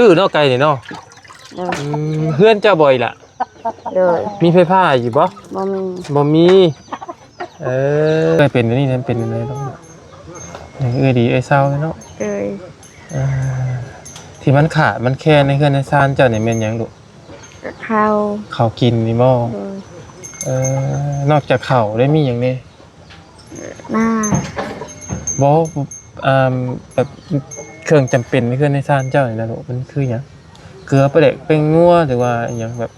ອື້ເນາະ ໄກ່ນີ້ເນາະ. ໂດຍ. ອືມ ເຮືອນເຈົ້າບໍ່ອີ່ຫຼ້າ? ໂດຍ. ມີໄຟຟ້າຢູ່ບໍ່? ບໍ່ມີ. ບໍ່ມີ. ເອີ ເຄີຍເປັນອັນນີ້ ເປັນອັນໃດເນາະ? ເອື້ອຍດີເອື້ອຍເຊົາເນາະ. ໂດຍ. ເອີ ທີ່ມັນຂາດມັນແຄນໃນເຮືອນໃນຊານເຈົ້ານີ້ແມ່ນຫຍັງລູກ? ເຂົ້າ ເຂົ້າກິນນີ້ບໍ່? ໂດຍ. ເອີ ນອກຈາກເຂົ້າໄດ້ມີຫຍັງແດ່? ໜ້າ ບໍ່ ອ່າ ແບບເຄື່ອງຈຳເປັນໃນເຮືອນໃນຊານເຈົ້ານີ້ນະລູກ ມັນຄືຫຍັງ? ເກືອ ປາແດກ ແປ້ງນົວ ຫຼືວ່າອີ່ຫຍັງແບບ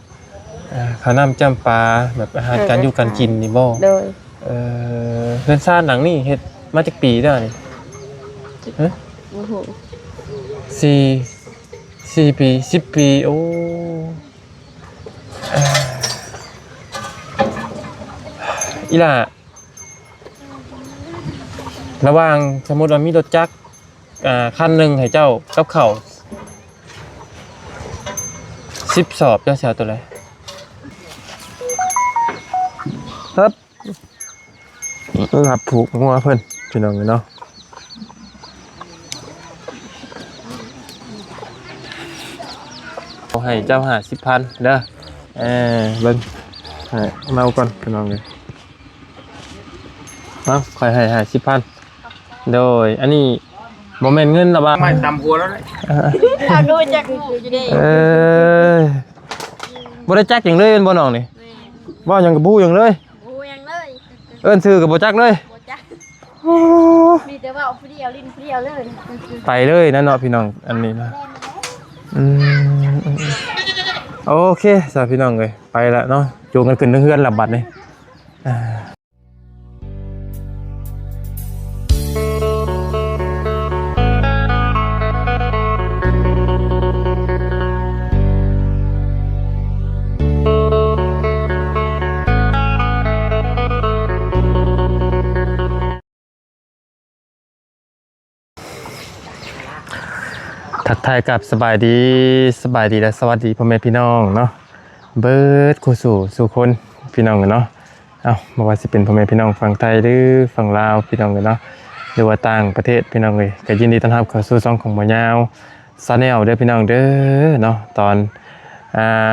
ອ່າ ເຂົ້ານ້ຳຈ້ຳປາ ແບບອາຫານການຢູ່ການກິນນີ້ບໍ່? ໂດຍ. ເອີ ເຮືອນຊານຫຼັງນີ້ເຮັດມາຈັກປີແລ້ວນີ້? ຮະ? ບໍ່ຮູ້. ສີ່ ສີ່ປີ ສິບປີ. ໂອ້ ອີ່ຫຼ້າ ລະຫວ່າງສົມມຸດວ່າມີລົດຈັກ ອ່າ ຄັນໜຶ່ງໃຫ້ເຈົ້າກັບເຂົ້າສິບສອບ ເຈົ້າຊິເອົາໂຕໃດ? ຮັບ ຮັບຜູກງົວເພິ່ນ ພີ່ນ້ອງເອີຍເນາະ. ຂໍໃຫ້ເຈົ້າຫ້າສິບພັນເດີ. ເອີ ເບິ່ງ ໃຫ້ເມົາກ່ອນ ພີ່ນ້ອງເອີຍ. ເອົາ ຂ້ອຍໃຫ້ຫ້າສິບພັນ. ໂດຍ ອັນນີ້ບໍ່ແມ່ນເງິນລະບາດ ໄມ້ຕຳຫົວແລ້ວເດ້. ເອີ ເຮົາກໍບໍ່ຈັກຮູ້ຢູ່ເດ້. ເອີ ບໍ່ໄດ້ຈັກຫຍັງເລີຍແມ່ນບໍ່ນ້ອງນີ້? ແມ່ນ. ເວົ້າຫຍັງກໍບໍ່ຮູ້ຫຍັງເລີຍ. ບໍ່ຮູ້ຫຍັງເລີຍ. ເອີ້ນຊື່ກໍບໍ່ຈັກເລີຍ. ບໍ່ຈັກ. ໂອ້ ມີແຕ່ເວົ້າຜູ້ດຽວ ຫຼິ້ນຜູ້ດຽວເລີຍ. ໄປເລີຍນະເນາະ ພີ່ນ້ອງ ອັນນີ້ນະ. ອືມ ໂອເຄຊະ ພີ່ນ້ອງເອີຍ ໄປລະເນາະ. ໂຍງກັນຂຶ້ນເທິງເຮືອນລະບັດນີ້. ອ່າ ທັກທາຍກັບສະບາຍດີ ສະບາຍດີ ແລະ ສະຫວັດດີພໍ່ແມ່ພີ່ນ້ອງເນາະ ເບິດຄູ່ສູ່ສູ່ຄົນ ພີ່ນ້ອງເນາະ. ເອົ້າ ບໍ່ວ່າຊິເປັນພໍ່ແມ່ພີ່ນ້ອງຝັ່ງໄທ ຫຼື ຝັ່ງລາວ ພີ່ນ້ອງເອີຍເນາະ ຫຼືວ່າຕ່າງປະເທດ ພີ່ນ້ອງເອີຍ ກໍຍິນດີຕ້ອນຮັບເຂົ້າສູ່ຊ່ອງຂອງບ່າວຍາວ Channel ເດີພີ່ນ້ອງເດີເນາະ. ຕອນ ອ່າ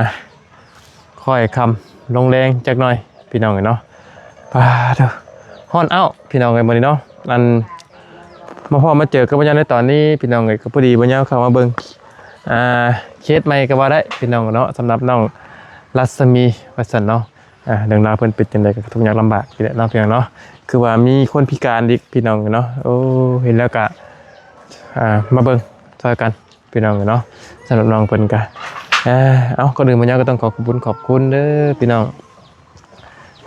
ຄ່ອຍຄ່ຳລົງແລງຈັກໜ່ອຍ ພີ່ນ້ອງເອີຍເນາະ. ປາດໂທ້ ຮ້ອນອ້າວ ພີ່ນ້ອງເອີຍ ມື້ນີ້ເນາະ. ອັນ ມາພໍ້ມາເຈີກັບບ່າວຍາວໃນຕອນນີ້ ພີ່ນ້ອງເອີຍ ກໍພໍດີບ່າວຍາວເຂົ້າມາເບິ່ງ ອ່າ ເຄສໃໝ່ກໍວ່າໄດ້ ພີ່ນ້ອງເນາະ ສຳລັບນ້ອງລັດສະໝີວ່າຊັ້ນເນາະ. ອ່າ ເລື່ອງລາວເພິ່ນເປັນຈັ່ງໃດກໍທຸກຍາກລຳບາກນີ້ແຫຼະເນາະ ພີ່ນ້ອງເນາະ. ຄືວ່າມີຄົນພິການອີກ ພີ່ນ້ອງເນາະ. ໂອ້ ເຫັນແລ້ວກໍ ອ່າ ມາເບິ່ງຊ່ອຍກັນ ພີ່ນ້ອງເນາະ. ສຳລັບນ້ອງເພິ່ນກະ ເອີ ເອົ້າ ກ່ອນອື່ນບ່າວຍາວກໍຕ້ອງຂໍຂອບຄຸນຂອບຄຸນເດີພີ່ນ້ອງ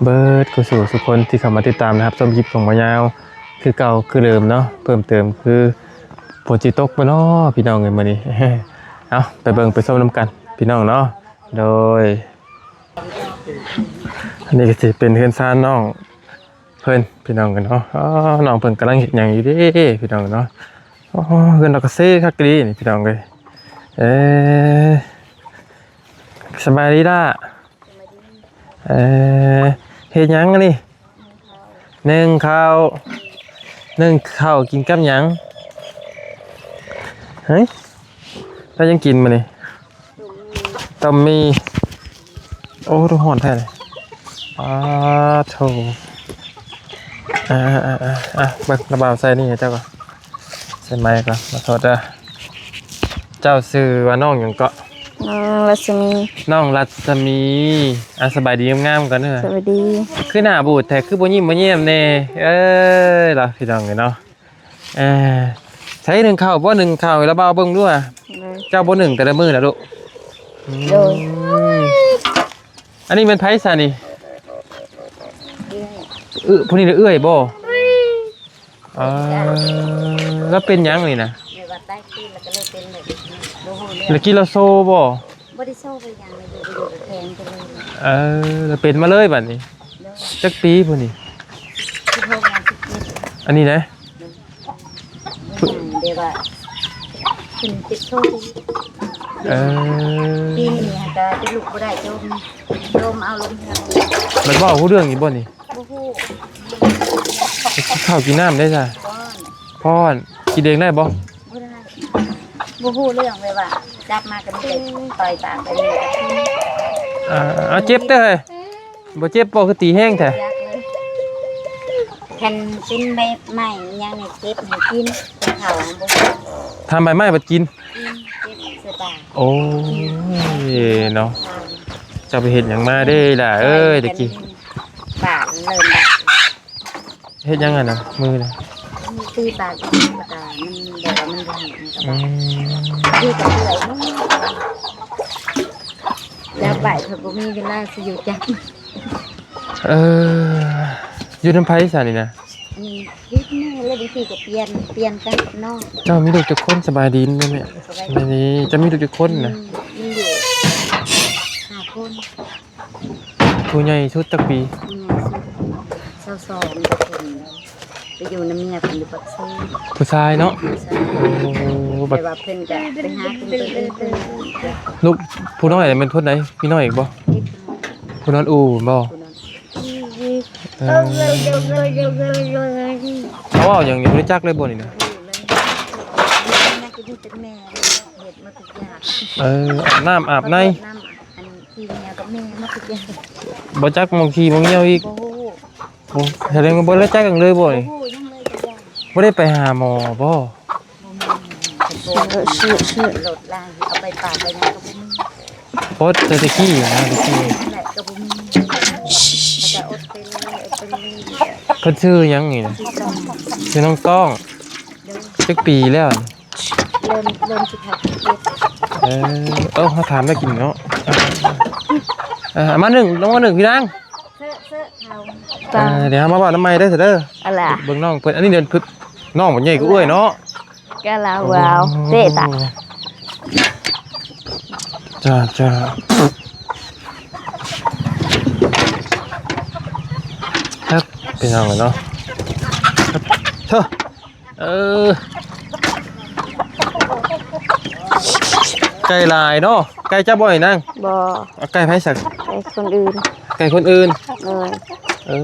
ເບິດຄູ່ສູ່ສູ່ຄົນທີ່ເຂົ້າມາຕິດຕາມ ແລະ ຮັບຊົມຄລິບຂອງບ່າວຍາວຄືເກົ່າຄືເດີມເນາະ. ເພີ່ມເຕີມຄືຝົນຊິຕົກບໍ່ເນາະ ພີ່ນ້ອງເອີຍ ມື້ນີ້. ເອົ້າ ໄປເບິ່ງໄປຊົມນຳກັນ ພີ່ນ້ອງເນາະ. ໂດຍ ອັນນີ້ກໍຊິເປັນເຮືອນຊານນ້ອງ ເພິ່ນ ພີ່ນ້ອງເອີຍເນາະ. ອໍ ນ້ອງເພິ່ນກຳລັງເຮັດຫຍັງຢູ່ເດ້ ພີ່ນ້ອງເນາະ. ອໍ ເຮືອນລາວກະເຊຄັກອີ່ຫຼີນີ້ ພີ່ນ້ອງເອີຍ. ເອີ ສະບາຍດີລະ. ເອີ ເຮັດຫຍັງອັນນີ້? ໜຶ້ງເຂົ້າ. ໜຶ້ງເຂົ້າກິນກັບຫຍັງ? ເຮີ້ຍ ແລ້ວຍັງກິນມື້ນີ້? ຕົ້ມໝີ່. ໂອ້ ຮ້ອນແທ້. ປາໂທ້. ອ່າໆໆໆ ເບິ່ງລະບ່າວໃສ່ນີ້ໃຫ້ເຈົ້າກ່ອນ ໃສ່ໄມກ່ອນ ຂໍໂທດເດີ. ເຈົ້າຊື່ວ່ານ້ອງຫຍັງເກາະ? ນ້ອງລັດສະໝີ. ນ້ອງລັດສະໝີ. ອ່າ ສະບາຍດີງາມໆກ່ອນເດີ. ສະບາຍດີ. ຄືໜ້າບູດແທ້ ຄືບໍ່ຍິ້ມບໍ່ແຍ້ມແດ່. ເອີຍ ລະ ພີ່ນ້ອງເອີຍເນາະ. ເອີ ໃຊ້ໜຶ້ງເຂົ້າບໍ່? ໜຶ້ງເຂົ້າໃຫ້ລະບ່າວເບິ່ງດູຫວາ. ໂດຍ. ເຈົ້າບໍ່ໜຶ້ງແຕ່ລະມື້ນະລູກ? ໂດຍ. ອືມ ອັນນີ້ແມ່ນໃຜຊະນີ້? ເອື້ອຍ. ເອື້ອຍ ຜູ້ນີ້ເອື້ອຍບໍ່? ເອີ ແລ້ວເປັນຫຍັງນີ້ນະ? ແມ່ວ່າຕາຍຄືນ ແລ້ວກໍເລີຍເປັນແບບນີ້ ບໍ່ຮູ້ເລື່ອງ. ແລ້ວກິນເຫຼົ້າໂຊບໍ່? ບໍ່ໄດ້ໂຊໄປຫຍັງເລີຍ ຢູ່ກໍຢູ່ກໍແຂງໄປເລີຍ. ເອີ ແລ້ວເປັນມາເລີຍບັດນີ້. ໂດຍ. ຈັກປີພຸ້ນນີ້? ສິບຫົກ ສິບເຈັດ. ອັນນີ້ນະ? ໂດຍ. ເປັນຫຍັງແບບວ່າເປັນເຈັບໂຊ. ເອີ ປີນີ້ຫາກະຈະລຸກບໍ່ໄດ້ ໂຈມ ໂຈມເອົາລົງເຮືອນ. ແລ້ວເວົ້າຮູ້ເລື່ອງຢູ່ບໍ່ນີ້? ບໍ່ຮູ້. ກິນເຂົ້າກິນນ້ຳໄດ້ຊະ? ປ້ອນ. ປ້ອນ. ກິນເອງໄດ້ບໍ່? ບໍ່ໄດ້. ບໍ່ຮູ້ເລື່ອງເລີຍວ່າ ຈັບມາກໍມີແຕ່ຕ່ອຍປາກໄປເລີຍ. ອ່າ ເອົາ ເຈັບເດີ້ເຮີ້ຍ. ບໍ່ເຈັບບໍ່ ຄືຕີແຮງແທ້? ຄັນເປັນໃບໄມ້ຫຍັງນີ້ເຈັບໃຫ້ກິນ ເຂົ້າບໍ່ ທຳໃບໄມ້ບັດກິນ ກິນ ເຈັບສະບາຍ. ໂອ້ຍເນາະ ເຈົ້າໄປເຮັດຫຍັງມາເດ້ຫຼ້າເອີຍ? ຕະກີ້ບາດ ເລີ່ມບາດ. ເຮັດຫຍັງຫັ້ນນະ ມືນະ? ຕີບາດ ແລ້ວກໍມັນແບບວ່າມັນບໍ່ແຫ້ງ ອືມ ຄືກັບເລື່ອຍ ແລ້ວໄປເພິ່ນບໍ່ມີເວລາຊິຢູ່ຈັກ. ເອີ ຢູ່ນຳໃຜຊະນີ້ນະ? ອັນນີ້ ແລ້ວບາງທີກໍປ່ຽນ ປ່ຽນກັນກັບນ້ອງ. ເຈົ້າມີລູກຈັກຄົນ? ສະບາຍດີແມ່. ສະບາຍດີ. ເຈົ້າມີລູກຈັກຄົນນະ? ມີ ມີຢູ່ຫ້າຄົນ. ຜູ້ໃຫຍ່ສຸດຈັກປີ? ຜູ້ໃຫຍ່ສຸດຊາວສອງ ໄປຢູ່ນຳເມຍເພິ່ນຢູ່ປາກເຊ. ຜູ້ຊາຍເນາະ? ຜູ້ຊາຍ. ໂອ້ ແຕ່ວ່າເພິ່ນກະໄປຫາກິນຕົວເອງ. ລູກຜູ້ນ້ອຍແມ່ນຄົນໃດ? ມີນ້ອຍອີກບໍ່? ຜູ້ນອນອູ່ແມ່ນບໍ່? ເອີ ເຂົາເວົ້າຫຍັງນີ້ ບໍ່ໄດ້ຈັກເລີຍບໍ່ນີ້ນະ? ເອີ ອາບນ້ຳອາບໃນ ບໍ່ຈັກໝ່ອງຂີ້ໝ່ອງຍ່ຽວອີກ. ບໍ່ຮູ້. ໂອ້ ສະແດງວ່າບໍ່ໄດ້ຈັກຫຍັງເລີຍບໍ່ນີ້? ບໍ່ໄດ້ໄປຫາໝໍບໍ່? ບໍ່ມີ. ເຊື່ອ ເຊື່ອ ເຊື່ອ. ລົດລາງເອົາໄປປາກໄປຫຍັງກໍບໍ່ມີ. ໂອດ ແຕ່ຕະກີ້ນະ ຕະກີ້ ແຫຼະ ກໍບໍ່ມີ. ເຂົາຈະອົດໄປເລີຍ ອົດໄປເລີຍ. ເພິ່ນຊື່ຫຍັງນີ້ນະ? ຊື່ນ້ອງ. ຊື່ນ້ອງຕ້ອງ. ໂດຍ. ຈັກປີແລ້ວ? ເລີ່ມ ເລີ່ມສິບຫ້າ ສິບເຈັດ. ເອີ ເອີ ເຮົາຖາມແລ້ວກິນເນາະ. ເອີ ເອົາມາໜຶ່ງ ລົງມາໜຶ່ງ ພີ່ນາງ. ເຊີ ເຊີ ເອີ ດຽວເຮົາມາເວົ້ານຳໃໝ່ເດີ ເດີ. ເອົາລະ ເບິ່ງນ້ອງເພິ່ນ ອັນນີ້ເດີ ນ້ອງມັນໃຫຍ່ກວ່າເອື້ອຍເນາະ. ກະລາວ ໂອ້ ເວົ້າເຕະຕະ ຈ້າ ຈ້າ ຄັບ ພີ່ນ້ອງເນາະ. ເອີ ໄກ່ຫຼາຍເນາະ. ໄກ່ເຈົ້າບໍ່ນາງ? ບໍ່. ເອົາໄກ່ໃຜຊະ? ໄກ່ຄົນອື່ນ. ໄກ່ຄົນອື່ນ. ໂດຍ. ເອີ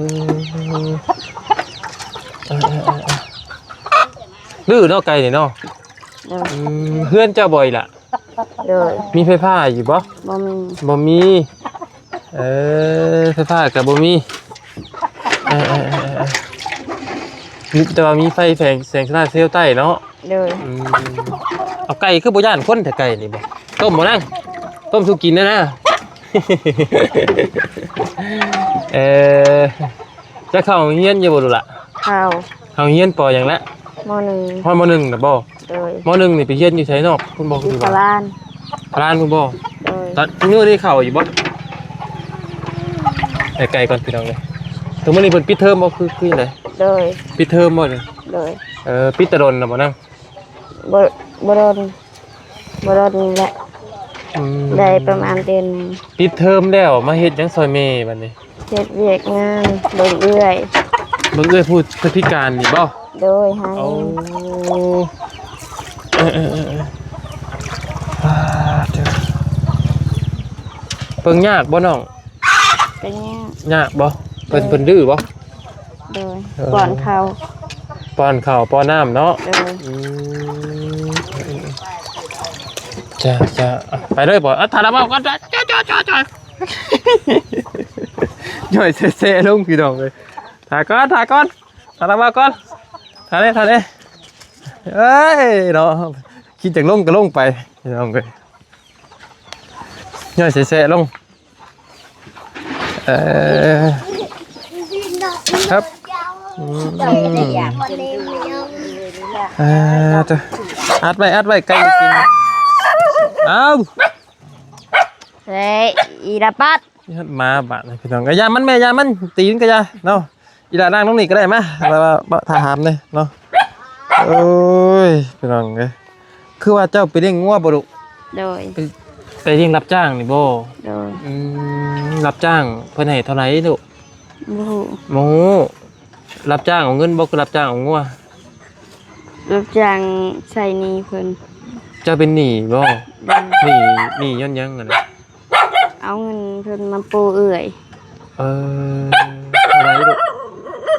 ດື້ເນາະໄກ່ນີ້ເນາະ. ໂດຍ. ອືມ ເຮືອນເຈົ້າບໍ່ອີ່ຫຼະ? ໂດຍ. ມີໄຟຟ້າຢູ່ບໍ່? ບໍ່ມີ. ບໍ່ມີ. ເອີ ໄຟຟ້າກໍບໍ່ມີ. ເອີ ເອີ ເອີ ເອີ ມີ ແຕ່ວ່າມີໄຟແສງ ແສງໂຊລາເຊວໃຕ້ເນາະ. ໂດຍ. ອືມ ເອົາໄກ່ຄືບໍ່ຢ້ານຄົນແທ້ໄກ່ນີ້ບໍ່? ຕົ້ມບໍ່ນາງ? ຕົ້ມສູ່ກິນນະນະ. ເອີ ເຈົ້າເຂົ້າໂຮງຮຽນຢູ່ບໍ່ລູກຫຼາ? ເຂົ້າ. ເຂົ້າຮຽນ ປໍ ຫຍັງລະ? ມໍໜຶ່ງ. ຮອດມໍໜຶ່ງແລ້ວບໍ່? ໂດຍ. ມໍໜຶ່ງນີ້ໄປຮຽນຢູ່ໃສ ນອກພຸ້ນບໍ່? ຢູ່ພະລານ. ພະລານພຸ້ນບໍ່? ໂດຍ. ຕອນມື້ນີ້ເຂົ້າຢູ່ບໍ່? ໄກໆກ່ອນພີ່ນ້ອງເອີຍ. ທຸກມື້ນີ້ເພິ່ນປິດເທີມບໍ່ ຄື ຄືຈັ່ງໃດ? ໂດຍ. ປິດເທີມບໍ່ນີ້? ໂດຍ. ເອີ ປິດແຕ່ດົນແລ້ວບໍ່ນາງ? ບໍ່ ບໍ່ດົນ. ບໍ່ດົນນີ້ແຫຼະ. ອືມ ໄດ້ປະມານເດືອນໜຶ່ງ. ປິດເທີມແລ້ວມາເຮັດຫຍັງຊ່ອຍແມ່ບັດນີ້? ເຮັດວຽກງານ ເບິ່ງເອື້ອຍ. ເບິ່ງເອື້ອຍຜູ້ພິການນີ້ບໍ່? ໂດຍ. ຫາ. ໂອ້ ເອີ ເອີ ເອີ ເອີ ເບິ່ງຍາກບໍ່ນ້ອງ? ກໍຍາກ. ຍາກບໍ່? ເພິ່ນ ໂດຍ ເພິ່ນດື້ບໍ່? ໂດຍ. ເອີ ປ້ອນເຂົ້າ ປ້ອນເຂົ້າປ້ອນນ້ຳເນາະ. ໂດຍ. ອືມ ຈ້າ ຈ້າ ໄປເລີຍບໍ່? ອ່ະ ຖ້າລະເວົ້າກ່ອນ ຈ້າ ຈ້າ ຈ້າ ຈ້າ ຍ່ອຍແຊະໆລົງພີ່ນ້ອງເອີຍ. ຖ້າກ່ອນ ຖ້າກ່ອນ ຖ້າລະເວົ້າກ່ອນ ຖ້າແດ່ ຖ້າແດ່. ເອີຍເນາະ ຄິດຈະລົງກໍລົງໄປພີ່ນ້ອງເອີຍ. ຍ່ອຍແຊະໆລົງ. ເອີ ຄັບ ອືມ ເອີ ອັດໄວ້ ອັດໄວ້ ໄກ່ກິນ. ເອົ້າ ເຮີ້ຍ ອີລາປັດ ມາບາດນີ້ພີ່ນ້ອງ. ກະຢ່າມັນແມ່ ຢ່າມັນ ຕີມັນກະຢ່າເນາະ. ອີຫຼ້ານັ່ງລົງນີ້ກໍໄດ້ມາ ແລ້ວວ່າຖ້າຫາມເດ້ເນາະ. ໂອ້ຍ ພີ່ນ້ອງເອີຍ ຄືວ່າເຈົ້າໄປລ້ຽງງົວບໍ່ລູກ? ໂດຍ. ໄປ ໄປລ້ຽງຮັບຈ້າງນີ້ບໍ່? ໂດຍ. ອືມ ຮັບຈ້າງເພິ່ນໃຫ້ເທົ່າໃດລູກ? ບໍ່ຮູ້. ບໍ່ຮູ້. ຮັບຈ້າງເອົາເງິນບໍ່ ຄືຮັບຈ້າງເອົາງົວ? ຮັບຈ້າງໃຊ້ໜີ້ເພິ່ນ. ເຈົ້າເປັນໜີ້ບໍ່? ໂດຍ. ໜີ້ ໜີ້ຍ້ອນຫຍັງຫັ້ນນະ? ເອົາເງິນເພິ່ນມາປູເອື້ອຍ. ເອີ ເທົ່າໃດລູກ?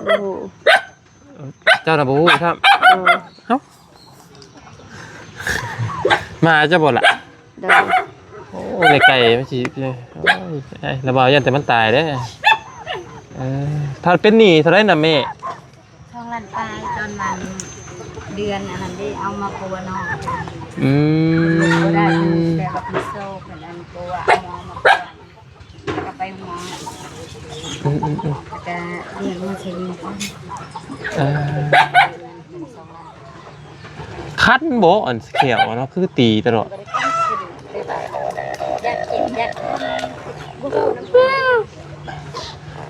ບໍ່ຮູ້. ເຈົ້ານະບໍ່ຮູ້ຊ້ຳ. ເອີ ເອົ້າ ມາເຈົ້າບໍ່ລະ? ໂດຍ ໂອ້ ໄກໆ ມັນຊິ ໂອ້ຍ ລະບ່າວຢ້ານແຕ່ມັນຕາຍເດ້. ເອີ ຖ້າເປັນໜີ້ເທົ່າໃດນະແມ່? ສອງລ້ານປາຍ ຕອນນັ້ນເດືອນອັນນັ້ນເດ້ ເອົາມາປົວນ້ອງ. ອືມ ບໍ່ໄດ້ ແບບວ່າເພິ່ນໂຊກ ເພິ່ນອັນປົວ ເອົາມາປົວ ແລ້ວກໍໄປໂຮງໝໍ ອືມໆໆ ແລ້ວກໍລຽກມາໃສ່ນີ້ກ່ອນ. ເອີ ຄັນບໍ່ ອັນແຂ້ວເນາະ ຄືຕີຕະຫຼອດ? ຢາກກິນ ຢາກ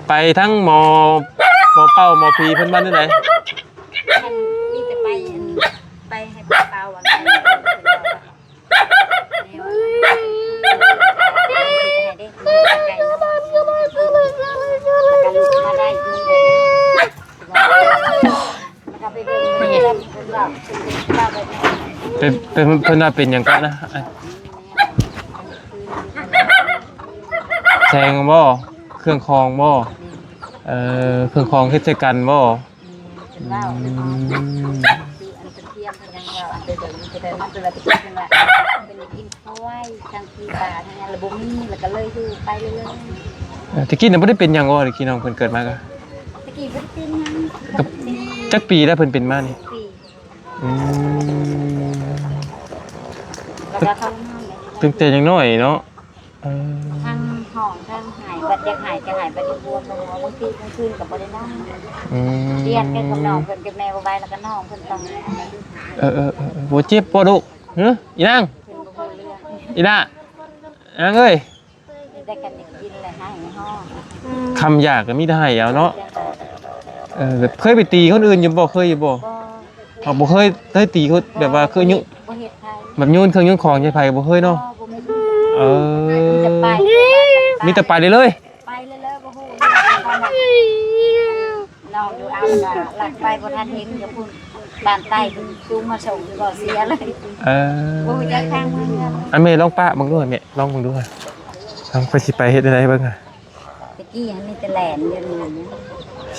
ໄປທາງໝໍ ໝໍເປົ່າ ໝໍຜີເພິ່ນວ່າແນວໃດ? ມີແຕ່ໄປ ໄປໃຫ້ເຂົາເປົ່າອັນນັ້ນ ເປັນ ເປັນ ເພິ່ນວ່າເປັນຫຍັງເກາະນະ? ແສງບໍ່? ເຄື່ອງຄອງບໍ່? ເອີ ເຄື່ອງຄອງເຮັດໃສ່ກັນບໍ່? ອືມ ເພິ່ນເວົ້າ ອືມ ຄືອັນເພິ່ນທຽງເພິ່ນຍັງເວົ້າ ອັນເພິ່ນເບິ່ງ ເພິ່ນເບິ່ງ ເພິ່ນວ່າເພິ່ນໄດ້ກິນຄວາຍ ທັງຂີ້ປາ ທັງຫຍັງ ແລ້ວບໍ່ມີ ແລ້ວກໍເລີຍຢູ່ໄປເລື້ອຍໆ. ເອີ ແຕ່ກີ້ນະບໍ່ໄດ້ເປັນຫຍັງບໍ່? ແຕ່ກີ້ນ້ອງເພິ່ນເກີດມາກໍ ແຕ່ກີ້ບໍ່ໄດ້ເປັນຫຍັງ. ກັບ ຈັກປີແລ້ວເພິ່ນເປັນມານີ້? ປີ. ອືມ ແລ້ວກໍເຂົ້າໂຮງໝໍ ຕັ້ງແຕ່ຍັງນ້ອຍເນາະ. ເອີ ທັງຮ້ອງທັງໄຫ້ ບັດຢາກໄຫ້ກໍໄຫ້ ບັດຢາກຫົວກໍຫົວ ບາງທີກາງຄືນກໍບໍ່ໄດ້ນອນ. ອືມ ລຽນກັນກັບນ້ອງເພິ່ນກັບແມ່ບໍ່ໄຫວ ແລ້ວກໍນ້ອງເພິ່ນຕ້ອງ. ເອີໆໆ ບໍ່ເຈັບບໍ່ລູກ? ຫື ອີນາງ ເພິ່ນບໍ່ຮູ້ເລື່ອງ ອີຫຼ້າ ນາງເອີຍ. ໄດ້ກັນໄດ້ກິນແລ້ວໃຫ້ຮ້ອງ. ຄຳຢາກກໍມີແຕ່ໃຫ້ເອົາເນາະ. ເອີ ແບບເຄີຍໄປຕີຄົນອື່ນຢູ່ບໍ່? ເຄີຍຢູ່ບໍ່? ບໍ່. ເຮົາບໍ່ເຄີຍ ເຄີຍຕີຄົນແບບວ່າເຄີຍຍຸ ບໍ່ເຮັດໃຜ ແບບໂຍນເຄື່ອງໂຍນຂອງໃສ່ໃຜບໍ່ເຄີຍເນາະ. ບໍ່ ບໍ່ມີ. ເອີ ມີແຕ່ໄປ ມີແຕ່ໄປເລີຍ ໄປເລີຍ ບໍ່ຮູ້ເລື່ອງ. ນ້ອງຢູ່ເອົາກໍລັກໄປ ບໍ່ທັນເຫັນຢູ່ພຸ້ນ ບ້ານໃຕ້ເພິ່ນຈູງມາສົ່ງ ບໍ່ເສຍເລີຍ. ເອີ ບໍ່ຮູ້ຈັກທາງເມືອງ. ອັນແມ່ລອງປະເບິ່ງດູ ແມ່ລອງເບິ່ງດູ ລອງໄປ ຊິໄປເຮັດແນວໃດເບິ່ງ. ຕະກີ້ຫັ້ນມີແຕ່ແລ່ນຢູ່ນີ້.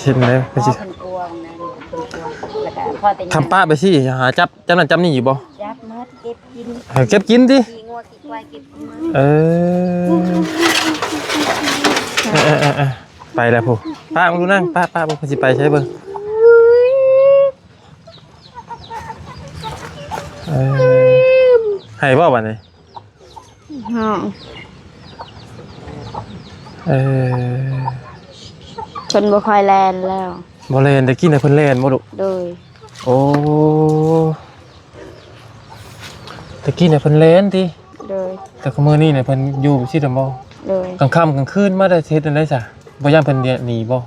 ເຫັນແລ້ວ ພໍເພິ່ນກວມນັ້ນ ເພິ່ນກວມ ແລ້ວກໍພໍແຕ່ ຄຳປະໄປຊິ ຫາຈັບ ຈັບນັ້ນຈັບນີ້ຢູ່ບໍ່? ຈັບໝົດ ເກັບກິນ ໃຫ້ເກັບກິນຕິ. ຂີ້ງົວຂີ້ຄວາຍເກັບກິນໝົດ. ເອີ ເອີໆໆໆ ໄປແລ້ວພຸ້ນ. ປະເບິ່ງດູນາງ ປະ ປະເບິ່ງ ເພິ່ນຊິໄປໃສເບິ່ງ. ເອີ ໃຫ້ບໍ່ບາດນີ້? ຮ້ອງ. ເອີ ເພິ່ນບໍ່ຄ່ອຍແລ່ນແລ້ວ. ບໍ່ແລ່ນ ແຕ່ກີ້ນະເພິ່ນແລ່ນບໍ່ລູກ? ໂດຍ. ໂອ້ ແຕ່ກີ້ນະເພິ່ນແລ່ນຕິ? ໂດຍ. ແຕ່ຄືມື້ນີ້ນະເພິ່ນຢູ່ຊິດຳບໍ່? ໂດຍ. ກາງຄ່ຳກາງຄືນມາໄດ້ເຮັດແນວໃດຊະ? ບໍ່ຢ້ານເພິ່ນໜີບໍ່?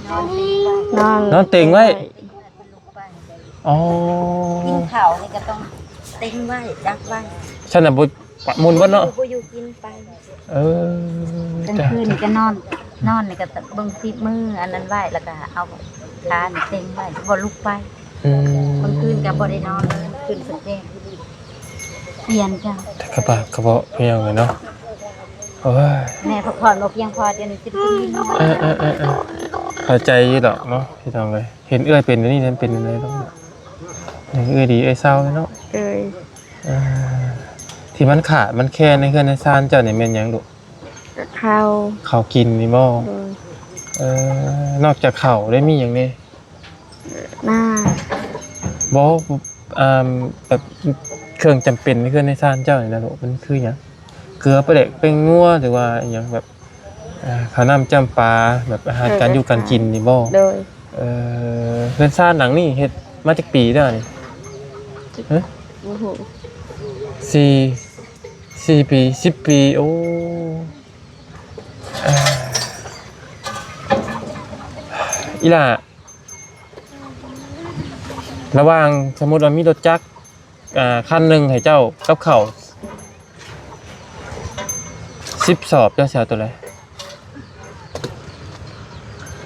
ນອນ ນອນເຕັງໄວ້. ອໍ ກິນເຂົ້ານີ້ກໍຕ້ອງເຕັງໄວ້ ຈັບໄວ້. ຊັ້ນນະບໍ່ໝຸ່ນເບິດເນາະ. ບໍ່ຢູ່ກິນໄປ. ເອີ ກາງຄືນນີ້ກໍນອນ ນອນນີ້ກໍເບິ່ງສິບມື້ອັນນັ້ນໄວ້ ແລ້ວກໍເອົາຂານີ້ເຕັງໄວ້ ບໍ່ລຸກໄປ. ອືມ ກາງຄືນກໍບໍ່ໄດ້ນອນ ຄືນສະເຕ ປ່ຽນກັນ ແຕ່ກະບາກກະເບາະ ພີ່ນ້ອງເອີຍເນາະ. ໂອ້ຍ ແມ່ພັກຜ່ອນບໍ່ພຽງພໍ ດຽວນີ້ຊິໄປກິນ. ເອີໆໆໆ ເຂົ້າໃຈຢູ່ດອກເນາະ ພີ່ນ້ອງເອີຍ. ເຫັນເອື້ອຍເປັນແນວນີ້ ມັນເປັນຈັ່ງໃດເນາະ? ເອີຍ ເອື້ອຍດີເອື້ອຍເຊົາເນາະ. ໂດຍ. ເອີ ທີ່ມັນຂາດມັນແຄນໃນເຮືອນໃນຊານເຈົ້ານີ້ແມ່ນຫຍັງລູກ? ເຂົ້າ ເຂົ້າກິນນີ້ບໍ່? ໂດຍ. ເອີ ນອກຈາກເຂົ້າໄດ້ມີຫຍັງແດ່? ໜ້າ ບໍ່ ອ່າ ແບບເຄື່ອງຈຳເປັນໃນເຮືອນໃນຊານເຈົ້ານີ້ນະລູກ ມັນຄືຫຍັງ? ເກືອ ປາແດກ ແປ້ງນົວ ຫຼືວ່າອີ່ຫຍັງ ແບບ ເອີ ເຂົ້ານ້ຳຈ້ຳປາ ແບບອາຫານການຢູ່ການກິນນີ້ບໍ່? ໂດຍ. ເອີ ເຮືອນຊານຫຼັງນີ້ເຮັດມາຈັກປີແລ້ວນີ້? ຮະ? ບໍ່ຮູ້. ສີ່ ສີ່ປີ ສິບປີ. ໂອ້ ເອີ ອີ່ຫຼ້າ ລະຫວ່າງ ສົມມຸດວ່າມີລົດຈັກ ອ່າ ຄັນໜຶ່ງໃຫ້ເຈົ້າກັບເຂົ້າສິບສອບ ເຈົ້າຊິເອົາໂຕໃດ?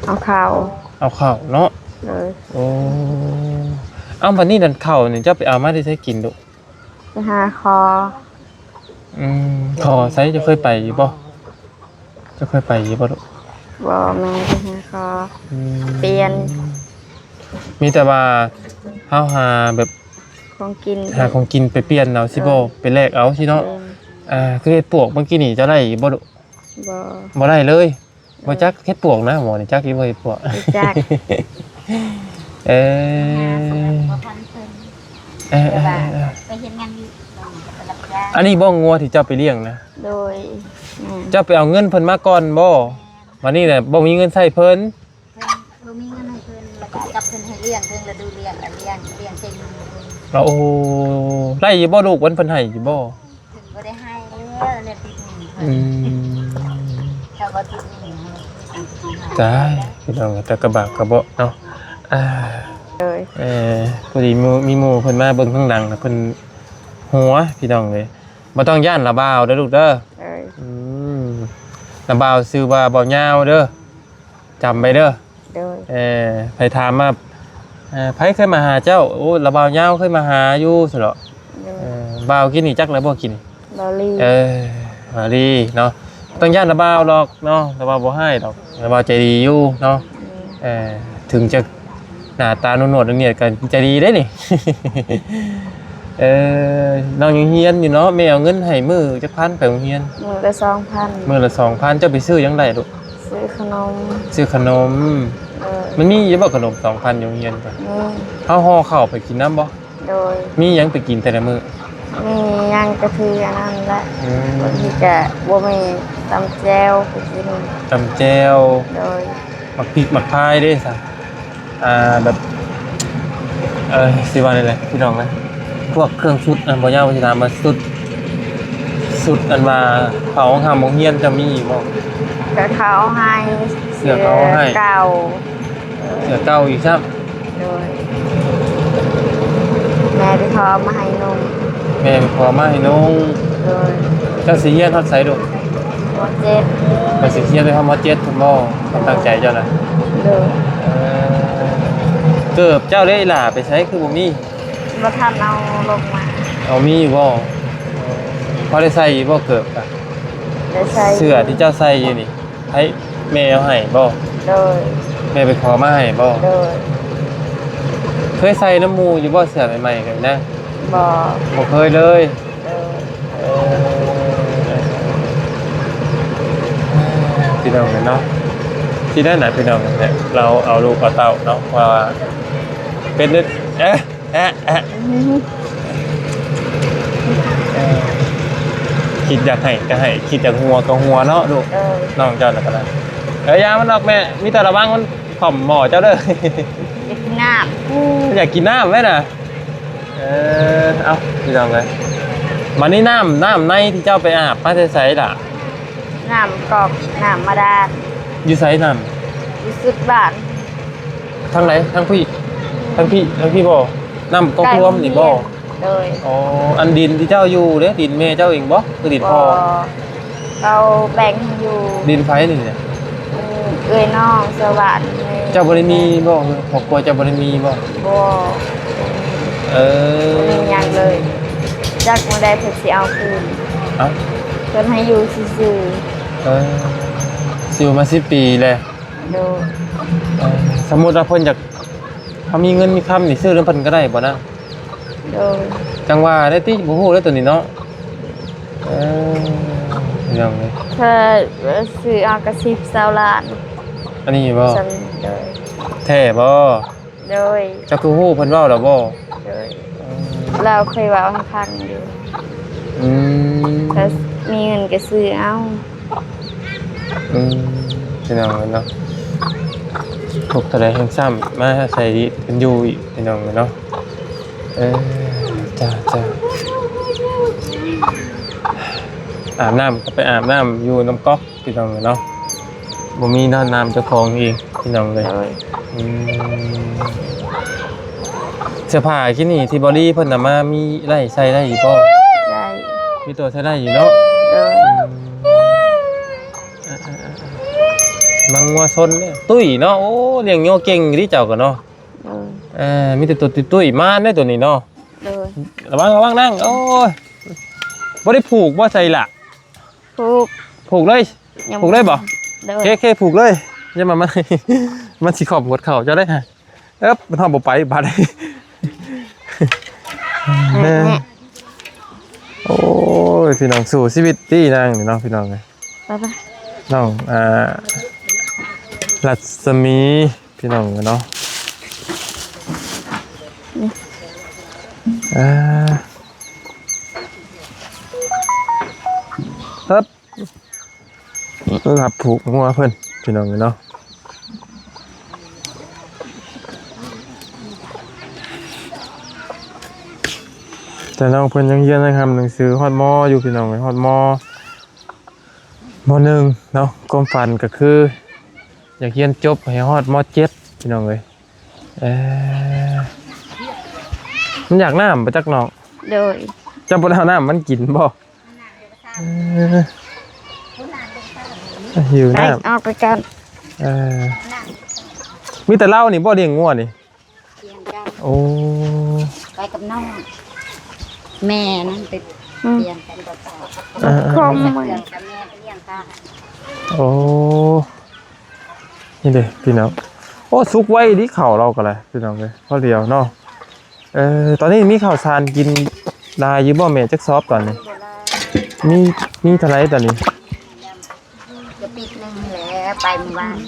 ເອົາເຂົ້າ. ເອົາເຂົ້າເນາະ. ໂດຍ. ໂອ້ ເອົາ ບັດນີ້ນັ້ນເຂົ້ານີ້ເຈົ້າໄປເອົາມາແຕ່ໃສກິນລູກ? ໄປຫາຂໍ. ອືມ ຂໍໃສ ເຈົ້າເຄີຍໄປຢູ່ບໍ່? ເຈົ້າເຄີຍໄປຢູ່ບໍ່ລູກ? ບໍ່ ແມ່ໄປຫາຂໍ. ອືມ ປ່ຽນ ມີແຕ່ວ່າເຮົາຫາແບບ ໂຄ ຂອງກິນ ຫາຂອງກິນໄປປ່ຽນເອົາ ຊິບໍ່ ເອີ ໄປແລກເອົາຊິເນາະ. ເອີ ອ່າ ຄືເຫັດປວກເມື່ອກີ້ນີ້ ເຈົ້າໄດ້ຢູ່ບໍ່? ບໍ່ ບໍ່ໄດ້ເລີຍ. ເອີ ບໍ່ຈັກເຫັດປວກນະ ໝໍນີ້ຈັກຢູ່ບໍ່ເຫັດປວກ? ບໍ່ຈັກ. ເອີ ຫາສຳລັບບໍ່ທັນເພິ່ນ ເອີ ແຕ່ວ່າ ເອີ ໄປເຮັດງານຢູ່ ອັນນີ້ບໍ່ ງົວທີ່ເຈົ້າໄປລ້ຽງນະ? ໂດຍ ແມ່ນ. ເຈົ້າໄປເອົາເງິນເພິ່ນມາກ່ອນບໍ່? ບັດນີ້ແຫຼະບໍ່ມີເງິນໃຫ້ເພິ່ນ ເພິ່ນບໍ່ມີເງິນໃຫ້ເພິ່ນ ແລ້ວກໍກັບເພິ່ນໃຫ້ລ້ຽງ ເທິງລະດູລ້ຽງ ລ້ຽງ ລ້ຽງເຕັມ. ໂອ້ ໄດ້ຢູ່ບໍ່ລູກ ວັນເພິ່ນໃຫ້ຢູ່ບໍ່? ເພິ່ນບໍ່ໄດ້ໃຫ້ແລ້ວ ແລ້ວຕິດໜີ້ເພິ່ນ. ອືມ ຖ້າວ່າຕິດໜີ້ ຕາຍ ພີ່ນ້ອງ ແຕ່ກະບາບກະເບາະເນາະ. ອ່າ ໂດຍ ເອີ ພໍດີມີໝູ່ ມີໝູ່ເພິ່ນມາເບິ່ງທາງຫຼັງ ແລ້ວເພິ່ນຫົວ ພີ່ນ້ອງເອີຍ. ບໍ່ຕ້ອງຢ້ານລະບ່າວເດີລູກເດີ. ໂດຍ ອືມ ລະບ່າວຊື່ວ່າບ່າວຍາວເດີ ຈຳໄວ້ເດີ. ໂດຍ ເອີ ໃຜຖາມວ່າ ເອີ ໃຜເຄີຍມາຫາເຈົ້າ? ໂອ້ ລະບ່າວຍາວເຄີຍມາຫາຢູ່ຊັ້ນເນາະ. ໂດຍ ເອີ ບ່າວກິນນີ້ຈັກແລ້ວບໍ່? ກິນ ບ່າວລີ ເອີ ບ່າວລີເນາະ. ຕ້ອງຢ້ານລະບ່າວດອກເນາະ ລະບ່າວບໍ່ຮ້າຍດອກ ລະບ່າວໃຈດີຢູ່ເນາະ. ແມ່ນ ເອີ ເຖິງຈະໜ້າຕາໜວດໆ ນຽດໆ ກໍໃຈດີເດ້ນີ້. ເອີ ນ້ອງຍັງຮຽນຢູ່ເນາະ ແມ່ເອົາເງິນໃຫ້ມື້ຈັກພັນໄປໂຮງຮຽນ? ມື້ລະສອງພັນ. ມື້ລະສອງພັນ. ເຈົ້າໄປຊື້ຫຍັງໄດ້ລູກ? ຊື້ຂະໜົມ. ຊື້ຂະໜົມ. ເອີ ມັນມີຢູ່ບໍ່ຂະໜົມສອງພັນຢູ່ໂຮງຮຽນ? ມີ. ເຮົາຫໍ່ເຂົ້າໄປກິນນຳບໍ່? ໂດຍ ມີຫຍັງໄປກິນແຕ່ລະມື້? ມີຫຍັງກະຖືອັນນັ້ນແຫຼະ. ອືມ ບາງທີກະບໍ່ມີ ຕຳແຈ່ວໄປກິນ. ຕຳແຈ່ວ. ໂດຍ ໝາກພິກໝາກພາຍເດ້ຊະ? ອ່າ ແບບ ເອີ ຊິວ່າແນວໃດພີ່ນ້ອງເອີຍ ພວກເຄື່ອງຊຸດ ອັນ ບໍ່ຍາວຊິຖາມວ່າຊຸດ ຊຸດອັນວ່າເຂົ້າຫ້ອງຮ່ຳໂຮງຮຽນຈະມີຢູ່ບໍ່? ກະເຂົ້າໃຫ້ ເສື້ອເຂົ້າໃຫ້ ເສື້ອເກົ່າ. ເສື້ອເກົ່າອີກຊ້ຳ. ໂດຍ ແມ່ໄປຂໍມາໃຫ້ນຸ່ງ. ແມ່ໄປຂໍມາໃຫ້ນຸ່ງ. ໂດຍ ເຈົ້າຊິຮຽນຮອດໃສລູກ? ມໍເຈັດ. ເຈົ້າຊິຮຽນໄປຮອດມໍເຈັດພຸ້ນບໍ່? ຄວາມຕັ້ງໃຈເຈົ້ານະ? ໂດຍ ເອີ ເກີບເຈົ້າເດ້ອີ່ຫຼ້າ ໄປໃສຄືບໍ່ມີ? ບໍ່ທັນເອົາລົງມາ. ເອົາມີຢູ່ບໍ່? ພໍໄດ້ໃສ່ຢູ່ບໍ່ເກີບ? ໄດ້ໃສ່. ເສື້ອທີ່ເຈົ້າໃສ່ຢູ່ນີ້ ໃຜ ແມ່ເອົາໃຫ້ບໍ່? ໂດຍ ແມ່ໄປຂໍມາໃຫ້ບໍ່? ໂດຍ ເຄີຍໃສ່ນຳໝູ່ຢູ່ບໍ່ ເສື້ອໃໝ່ໆ ກັນນະ? ບໍ່ ບໍ່ເຄີຍເລີຍ. ໂດຍ ເອີ ພີ່ນ້ອງເອີຍເນາະ ທີ່ນັ້ນນະ ພີ່ນ້ອງເອີຍ ລາວເອົາລູກເອົາເຕົ້າເນາະ ວ່າເປັນ ເອະ ແອະ ແອະ ອືມ ເອີ ຄິດຢາກໃຫ້ກໍໃຫ້ ຄິດຢາກຫົວກໍຫົວເນາະລູກ. ເອີ ນ້ອງເຈົ້ານະກໍໄດ້. ເອີ ຢ່າມັນດອກແມ່ ມີແຕ່ລະວັງມັນຂອມໝໍ້ເຈົ້າເດີ. ຢາກກິນນ້ຳ. ໂອ້ ຢາກກິນນ້ຳແມ່ນະ. ເອີ ເອົ້າ ພີ່ນ້ອງເອີຍ ບາດນີ້ນ້ຳ ນ້ຳໃນທີ່ເຈົ້າໄປອາບມາແຕ່ໃສລະ? ນ້ຳກອກ ນ້ຳບາດານ. ຢູ່ໃສນ້ຳ? ຢູ່ສຸດບ້ານ. ທາງໃດ? ທາງພີ້ ທາງພີ້ ທາງພີ້ບໍ່? ນ້ຳກອກລວມນີ້ບໍ່? ໂດຍ ອໍ ອັນດິນທີ່ເຈົ້າຢູ່ເດ້ ດິນແມ່ເຈົ້າເອງບໍ່ ຄືດິນພໍ່? ບໍ່ ເຂົາແບ່ງໃຫ້ຢູ່. ດິນໃຜນີ້ນະ? ເອີ ເອື້ອຍນ້ອງສະຫວັນ. ເຈົ້າບໍ່ໄດ້ມີບໍ່? ຄອບຄົວເຈົ້າບໍ່ໄດ້ມີບໍ່? ບໍ່ ເອີ ບໍ່ມີຫຍັງເລີຍ ຈັກມື້ໃດເພິ່ນຊິເອົາຄືນ. ເອົ້າ ເພິ່ນໃຫ້ຢູ່ຊື່ໆ. ເອີ ຢູ່ມາສິບປີແລ້ວ. ໂດຍ ເອີ ສົມມຸດວ່າເພິ່ນຢາກ ເຮົາມີເງິນມີຄຳນີ້ ຊື້ນຳເພິ່ນກໍໄດ້ບໍ່ນາງ? ໂດຍ ຈັ່ງວ່າໄດ້ຕິ ບໍ່ຮູ້ເດ້ໂຕນີ້ເນາະ. ເອີ ພີ່ນ້ອງເອີຍ ຖ້າຊື້ເອົາກໍສິບ ຊາວລ້ານ. ອັນນີ້ບໍ່? ໂດຍ ແທ້ບໍ່? ໂດຍ ເຈົ້າຄືຮູ້ເພິ່ນເວົ້າແລ້ວບໍ່? ໂດຍ ເອີ ລາວເຄີຍເວົ້າໃຫ້ຟັງຢູ່. ອືມ ຖ້າມີເງິນກໍຊື້ເອົາ. ອືມ ພີ່ນ້ອງເອີຍເນາະ ທຸກເທົ່າໃດແຮງຊ້ຳມາໃສ່ດີເພິ່ນຢູ່ອີກ ພີ່ນ້ອງເອີຍເນາະ. ເອີ ຈ້າ ຈ້າ ອາບນ້ຳກໍໄປອາບນ້ຳຢູ່ນ້ຳກອກ ພີ່ນ້ອງເອີຍເນາະ ບໍ່ມີເນາະ ນ້ຳເຈົ້າຂອງເອງ ພີ່ນ້ອງເອີຍ. ໂດຍ ອືມ ເສື້ອຜ້າກີ້ນີ້ທີ່ບໍລີເພິ່ນນຳມາ ມີໄດ້ໃສ່ໄດ້ຢູ່ບໍ່? ໄດ້ ມີຕົວໃຊ້ໄດ້ຢູ່ເນາະ. ໂດຍ ອືມ ມັນງົວຊົນເດ້ ຕຸ້ຍເນາະ. ໂອ້ ລ້ຽງງົວເກັ່ງດີເຈົ້າກໍເນາະ. ໂດຍ ເອີ ມີແຕ່ຕົວຕຸ້ຍໆ ມານເດ້ຕົວນີ້ເນາະ. ໂດຍ ລະວັງ ລະວັງນາງ. ໂອ້ຍ ບໍ່ໄດ້ຜູກບໍ່ໃສ່ລະ? ຜູກ ຜູກເລີຍ ຍັງ ຜູກເລີຍບໍ່? ໂດຍ ເຄ ເຄ ຜູກເລີຍ. ຢ່າມາ ມັນ ມັນຊິຂອບຫົວເຂົ່າເຈົ້າເດ້. ເອີບ ມັນຮອດບໍ່ໄປບາດນີ້. ແມ່ ໂອ້ຍ ພີ່ນ້ອງ ສູ້ຊີວິດຕິນາງນີ້ເນາະ ພີ່ນ້ອງເອີຍ ໄປໆ ນ້ອງ ອ່າ ລັດສະໝີ ພີ່ນ້ອງເນາະ ນີ້ ອ່າ ຮັບ ຮັບຜູກງົວເພິ່ນ ພີ່ນ້ອງເນາະ ແຕ່ນ້ອງເພິ່ນຍັງຮຽນ ຍັງຮ່ຳໜັງສື ຮອດ ມ. ຢູ່ ພີ່ນ້ອງເອີຍ ຮອດ ມ. ມ. ໜຶ່ງ ເນາະ ຄວາມຝັນກໍຄື ຢາກຮຽນຈົບໃຫ້ຮອດ ມ. ເຈັດ ພີ່ນ້ອງເອີຍ ເອີ ມັນຢາກນ້ຳບໍ່ຈັກນ້ອງ ໂດຍ ເຈົ້າບໍ່ໄດ້ເອົານ້ຳມັນກິນບໍ່? ເອີ ຫິວນ້ຳ ໄປ ອອກໄປກ່ອນ ເອີ ມີແຕ່ລາວນີ້ບໍ່ລ້ຽງງົວນີ້? ປ່ຽນກັນ ໂອ້ ໄປກັບນ້ອງ ແມ່ນັ້ນໄປ ອືມ ປ່ຽນກັນກັບ ເອີໆໆ ຄອມ ແມ່ໄປລ້ຽງປາ ໂອ້ ນີ້ເດ້ພີ່ນ້ອງ ໂອ້ ສຸກໄວເດເຂົ້າລາວກໍໄດ້ ພີ່ນ້ອງເອີຍ ພໍດຽວເນາະ ເອີ ຕອນນີ້ມີເຂົ້າສານກິນຫຼາຍຢູ່ບໍ່ແມ່ ຈັກຊອບຕອນນີ້? ມີ ມີເທົ່າໃດຕອນນີ້? ກະປິດໜຶ່ງແລ້ວ ໄປມື້ວານ ເ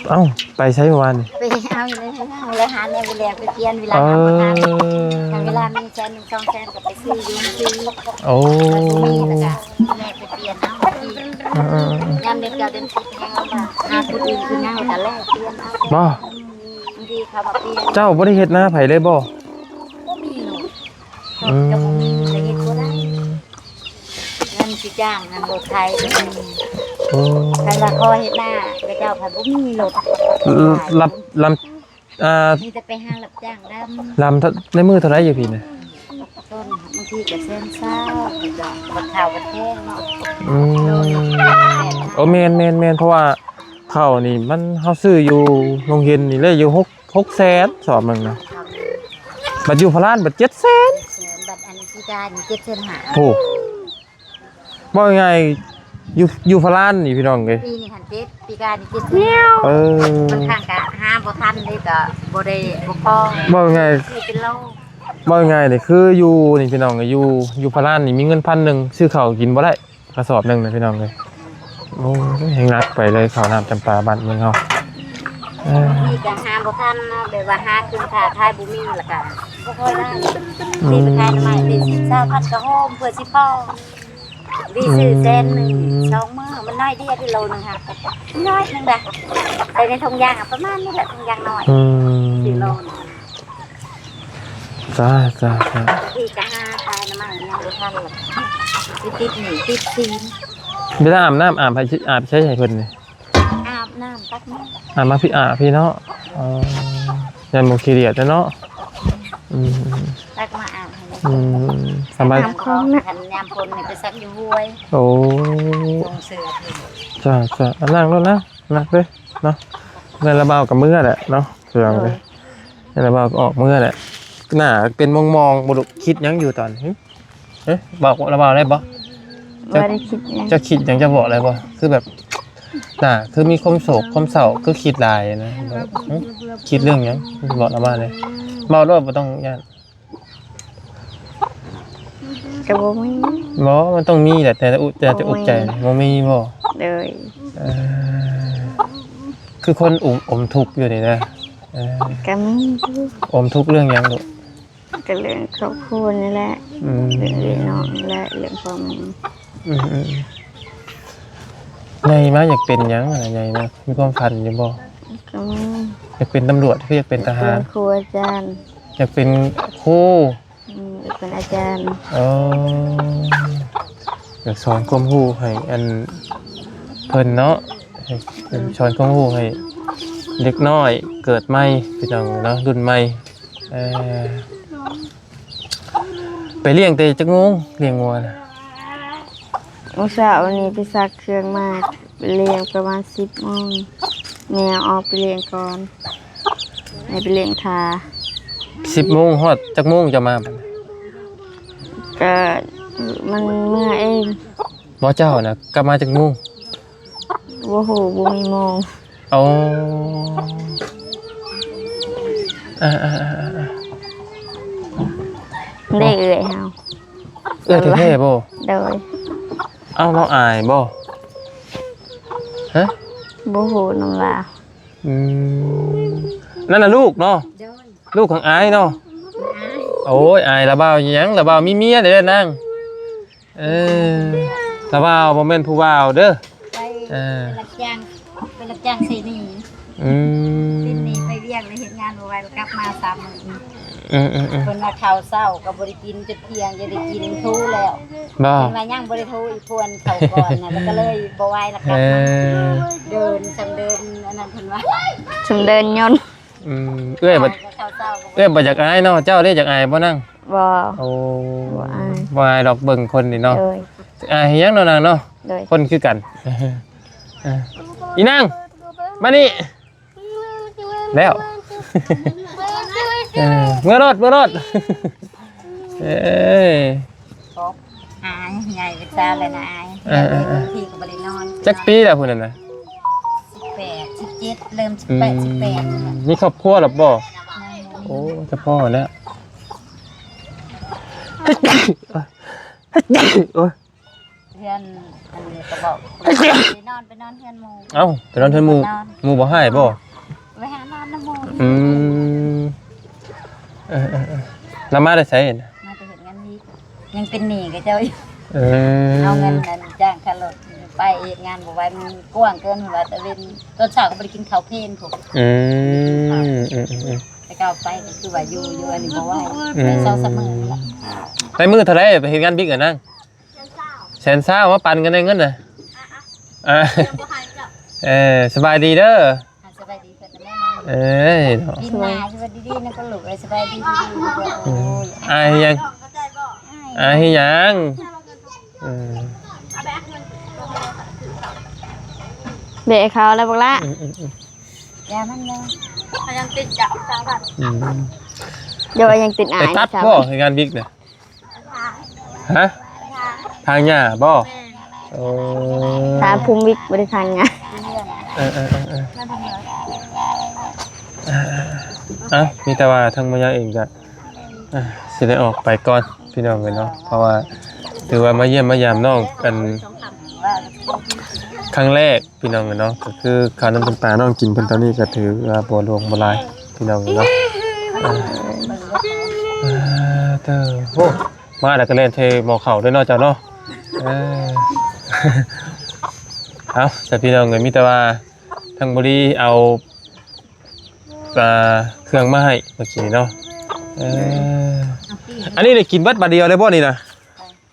ອົ້າ ໄປໃສມື້ວານນີ້? ໄປເອົາຢູ່ໃນເຮືອນເຮົາ ແລ້ວຫາແນວບໍ່ແລ້ວ ໄປປ່ຽນເວລາ ເອີ ທຳເວລາມີແສນໜຶ່ງ ສອງແສນ ກໍໄປຊື້ຢູ່ຊື້ ໂອ້ ແລ້ວກໍແມ່ໄປປ່ຽນເອົາ ເອີໆໆ ຍາມເດືອນເກົ້າເດືອນສິບ ຍັງເອົາມາຫາຜູ້ອື່ນຄືນຍັງ ແລ້ວກໍແລກປ່ຽນເອົາ ບໍ່? ບາງທີເຂົາມາປ່ຽນ ເຈົ້າບໍ່ໄດ້ເຮັດນາໃຜເລີຍບໍ່? ບໍ່ມີໂລດ ອືມ ເຂົາບໍ່ມີ ເຮັດບໍ່ໄດ້ ເງິນຊິຈ້າງຫັ້ນລົດໄຖບໍ່ມີ ໂອ້ ຄັນວ່າຂໍເຮັດນາ ເຂົາເຈົ້າພັດບໍ່ມີລົດ ເອີ ລັບ ລຳ ອ່າ ມີແຕ່ໄປຫາຮັບຈ້າງດຳ ລຳ ໃນມື້ເທົ່າໃດຢູ່ພີ້ນະ? ຕົ້ນ ບາງທີກໍແສນຊາວ ແລ້ວກໍບັດເຂົ້າບັດແພງເນາະ ອືມ ໂດຍ ໂອ້ ແມ່ນໆໆ ເພາະວ່າເຂົ້ານີ້ມັນ ເຮົາຊື້ຢູ່ໂຮງຮຽນນີ້ເລີຍຢູ່ ຫົກ ຫົກແສນ ສອບໜຶ່ງນະ ບັດຢູ່ພະລານບັດເຈັດແສນ ແສນ ບັດອັນປີກາຍນີ້ເຈັດແສນຫ້າ ໂອ້ ເວົ້າງ່າຍໆ ຢູ່ ຢູ່ພະລານນີ້ພີ່ນ້ອງເອີຍ ປີນີ້ຫັ້ນເຈັດ ປີກາຍນີ້ເຈັດແສນ ເອີ ບາງຄັ້ງກະຫາບໍ່ທັນເດ້ ກະບໍ່ໄດ້ ບໍ່ພໍ ເວົ້າງ່າຍ ຊື້ເປັນໂລ ເວົ້າງ່າຍນີ້ຄືຢູ່ນີ້ພີ່ນ້ອງເອີຍ ຢູ່ ຢູ່ພະລານນີ້ມີເງິນພັນໜຶ່ງ ຊື້ເຂົ້າກິນບໍ່ໄດ້ ກະສອບໜຶ່ງນະພີ່ນ້ອງເອີຍ ໂອ້ຍ ແຮງໜັກໄປເລີຍ ເຂົ້ານ້ຳຈຳປາບ້ານເມືອງເຮົາ ເອີ ບາງທີກະຫາບໍ່ທັນເນາະ ແບບວ່າຫາຂຶ້ນຄ້າຂາຍບໍ່ມີ ແລ້ວກະບໍ່ຄ່ອຍໄດ້ ອືມ ມີໄປຂາຍໜໍ່ໄມ້ໄດ້ສິບ ຊາວພັນກະໂຮມ ເພື່ອຊິພໍ ມີຊື້ແສນໜຶ່ງ ອືມ ສອງມື້ ມັນໜ້ອຍດຽວ ກິໂລໜຶ່ງຫັ້ນ ໜ້ອຍໜຶ່ງດາ ໃສ່ໃນຖົງຢາງປະມານນີ້ແຫຼະ ຖົງຢາງນ້ອຍ ອືມ ກິໂລໜຶ່ງ ຈ້າ ຈ້າ ຈ້າ ບາງທີກະຫາຂາຍໜໍ່ໄມ້ຍັງບໍ່ທັນ ຕິດໜີ້ຕິດສິນ ເວລາອາບນ້ຳ ອາບໃຜ ອາບໃສໃຫ້ເພິ່ນນີ້? ອາບນ້ຳຕັກນ້ຳ ອາບມາພີ້ ອາບພີ້ເນາະ ອໍ ຢ້ານບໍ່ຂີ້ດຽດເນາະ ອືມ ຕັກມາອາບໃຫ້ ອືມ ສະບາຍ ນ້ຳຂອງນະ ຄັນຍາມຝົນນີ້ໄປຊັກຢູ່ຫ້ວຍ ໂອ້ ສົ່ງເສືອ ຈ້າ ຈ້າ ອາ ນັ່ງໂລດນະ ນັ່ງເລີຍເນາະ ແລ້ວລະບ່າວກໍເມືອແຫຼະເນາະ ເຊື່ອເລີຍ ໂດຍ ແລ້ວລະບ່າວກໍອອກເມືອແຫຼະ ໜ້າເປັນມອງໆ ບໍ່ຮູ້ຄິດຫຍັງຢູ່ຕອນນີ້ ເອີ ບອກລະບ່າວໄດ້ບໍ່? ບໍ່ໄດ້ຄິດຫຍັງ ເຈົ້າຄິດຫຍັງ ເຈົ້າບອກໄດ້ບໍ່? ຄືແບບ ໜ້າຄືມີຄວາມໂສກຄວາມເສົ້າ ຄືຄິດຫຼາຍນະ ຫຶ? ຄິດເລື່ອງຫຍັງ? ບອກລະບ່າວແດ່ ເວົ້າໂລດ ບໍ່ຕ້ອງຢ້ານ ກະບໍ່ມີ ບໍ່ ມັນຕ້ອງມີແຫຼະ ແຕ່ ແຕ່ຈະອຸກໃຈ ບໍ່ມີ ບໍ່ມີບໍ່? ໂດຍ ເອີ ຄືຄົນອົມ ອົມທຸກຢູ່ນີ້ນະ ເອີ ກະມີຢູ່ ອົມທຸກເລື່ອງຫຍັງລູກ? ກໍເລື່ອງຄອບຄົວນີ້ແຫຼະ ອືມ ເລື່ອງພີ່ນ້ອງນີ້ແຫຼະ ເລື່ອງພໍ່ແມ່ ອືມໆ ໃຫຍ່ມາຢາກເປັນຫຍັງຫັ້ນນະ? ໃຫຍ່ມາມີຄວາມຝັນຢູ່ບໍ່? ກໍມີ ຢາກເປັນຕຳຫຼວດ ຄືຢາກເປັນທະຫານ? ຢາກເປັນຄູອາຈານ ຢາກເປັນຄູ ອືມ ຢາກເປັນອາຈານ ເອີ ຢາກສອນຄວາມຮູ້ໃຫ້ອັນເພິ່ນເນາະ ໃຫ້ເພິ່ນສອນຄວາມຮູ້ໃຫ້ເດັກນ້ອຍເກີດໃໝ່ ພີ່ນ້ອງເນາະ ລຸ້ນໃໝ່ ເອີ ໄປລ້ຽງແຕ່ຈັກໂມງ? ລ້ຽງງົວນະ ມື້ເຊົ້ານີ້ໄປຊັກເຄື່ອງມາ ໄປລ້ຽງປະມານສິບໂມງ ແມ່ເອົາອອກໄປລ້ຽງກ່ອນ ໃຫ້ໄປລ້ຽງຖ້າ ສິບໂມງ ຮອດຈັກໂມງເຈົ້າມາບັດນີ້? ກະມັນເມືອເອງ ບໍ່ ເຈົ້ານະ ກັບມາຈັກໂມງ? ບໍ່ຮູ້ ບໍ່ມີໂມງ ໂອ້ ເອີ ເອີ ເອີ ເອີ ເອີ ເດ້ເອື້ອຍເຮົາ. ເອື້ອຍແທ້ໆບໍ່? ໂດຍ. ເອົ້າ ລາວອາຍບໍ່? ຮະ? ບໍ່ຮູ້ນຳລາວ. ອືມ ນັ້ນນະລູກເນາະ? ໂດຍ. ລູກຂອງອ້າຍເນາະ? ໂອ້ຍ ອາຍລະບ່າວຫຍັງ? ລະບ່າວມີເມຍເດ້ນາງ. ເອີ ລະບ່າວບໍ່ແມ່ນຜູ້ບ່າວເດີ. ໄປ ເອີ ໄປຮັບຈ້າງ ໄປຮັບຈ້າງໃຊ້ໜີ້. ອືມ ເຊັນໜີ້ໄປວຽກ ແລ້ວເຮັດງານບໍ່ໄຫວ ແລ້ວກັບມາສາມມື້. ອືມໆໆ ເພິ່ນວ່າເຂົ້າເຊົ້າກໍບໍ່ໄດ້ກິນ ຈົນທ່ຽງຈະໄດ້ກິນ ໂທແລ້ວບໍ່? ເພິ່ນວ່າຍັງບໍ່ໄດ້ໂທອີກ ພວນເຂົ້າກ່ອນນະ ແລ້ວກໍເລີຍບໍ່ໄຫວ ແລ້ວກັບມາ. ເອີ ເດີນ ສ່ຳເດີນອັນນັ້ນ ເພິ່ນວ່າ ສ່ຳເດີນຍົນ. ອືມ ເອື້ອຍບໍ່ ເຂົ້າເຊົ້າກໍບໍ່ ເອື້ອຍບໍ່ຢາກອາຍເນາະ. ເຈົ້າເດ້ ຢາກອາຍບໍ່ນາງ? ບໍ່. ໂອ້ ບໍ່ອາຍ ບໍ່ອາຍດອກ ເບິ່ງຄົນນີ້ເນາະ. ໂດຍ. ອາຍເຮັດຫຍັງເນາະນາງເນາະ? ໂດຍ. ຄົນຄືກັນ. ເອີ ອີນາງ ມານີ້ ແລ້ວ ເອີ ເມືອໂລດ ເມືອໂລດ. ເອີຍ ອາຍໃຫຍ່ເປັນສາວແລ້ວນະອາຍ. ເອີໆໆ ບາງທີກໍບໍ່ໄດ້ນອນ. ຈັກປີແລ້ວຜູ້ນັ້ນນະ? ສິບແປດ ສິບເຈັດ ເລີ່ມສິບແປດ ອືມ ສິບແປດ. ມີຄອບຄົວແລ້ວບໍ່? ຍັງ. ໂອ້ ຈະພໍແລ້ວ. ໂອ້ຍ ເຮືອນ ອັນນີ້ກໍບອກ ໄປນອນ ໄປນອນເຮືອນໝູ່. ເອົ້າ ໄປນອນເຮືອນໝູ່ ນອນ ໝູ່ບໍ່ໃຫ້ບໍ່? ໄປຫານອນນຳໝູ່. ອືມ ເອີໆໆ ລາວມາແຕ່ໃສ? ມາແຕ່ເຮັດງານນີ້ ຍັງເປັນໜີ້ເຂົາເຈົ້າຢູ່. ເອີ ເອົາເງິນອັນຈ້າງຄ່າລົດໄປເຮັດງານບໍ່ໄຫວ ມັນກວ້າງເກີນ ວ່າຕາເວັນ ຕອນເຊົ້າກໍບໍ່ໄດ້ກິນເຂົ້າເພນພຸ້ນ. ອືມ ອືມໆໆ ແຕ່ເກົ່າໄປກໍຄືວ່າຢູ່ ຢູ່ອັນນີ້ບໍ່ໄຫວ. ອືມ ໄປສອງສາມມື້ນີ້ລະ. ໄດ້ມື້ເທົ່າໃດໄປເຮັດງານບິກນະນາງ? ແສນຊາວ ມາປັນກັນໄດ້ເງິນນະ. ອ່າ ເອີ ສະບາຍດີເດີ. ອ່າ ສະບາຍດີເພິ່ນແດ່. ເອີຍເນາະ ກິນມາ ສະບາຍດີໆ ນະລູກເອີຍ ສະບາຍດີ. ອືມ ອາຍຫຍັງ? ອາຍຫຍັງ? ອືມ ເບະເຂົາແລ້ວບັກລະ. ອືມໆໆ ຢ່າມັນເດີ ເຂົາຍັງຕິດເຈົ້າສາວ. ອືມ ເຈົ້າຍັງຕິດອາຍ ໄປຕັດບໍ່ ເຮັດງານບິກນະ? ຮະ? ຖາງຫຍ້າບໍ່? ແມ່ນ. ໂອ້ ຖາງພູມວິກ ບໍ່ໄດ້ຖາງຫຍ້າ. ເອີໆໆໆ ເອີ ເອົ້າ ມີແຕ່ວ່າທາງມາຍາເອງກະ ອ່າ ຊິໄດ້ອອກໄປກ່ອນພີ່ນ້ອງເອີຍເນາະ ເພາະວ່າຖືວ່າມາຢ້ຽມມາຢາມນ້ອງ ອັນ ຄັ້ງແລກ ພີ່ນ້ອງເອີຍເນາະ ກໍຄືເຂົ້ານ້ຳນ້ຳປານ້ອງກິນເພິ່ນຕອນນີ້ກໍຖືວ່າບໍ່ຫຼວງບໍ່ຫຼາຍພີ່ນ້ອງເອີຍເນາະ. ອ່າ ເອີ ເຕີ ໂອ້ ມາແລ້ວກໍແລ່ນໃສ່ໝໍ້ເຂົ້າເດ້ເນາະເຈົ້າເນາະ. ເອີ ເອົາ ສະ ພີ່ນ້ອງເອີຍ ມີແຕ່ວ່າທາງບໍລີເອົາ ອ່າ ເຄື່ອງມາໃຫ້ເມື່ອກີ້ເນາະ. ເອີ ອັນນີ້ໄດ້ກິນເບິດບາດດຽວເລີຍບໍ່ນີ້ນະ?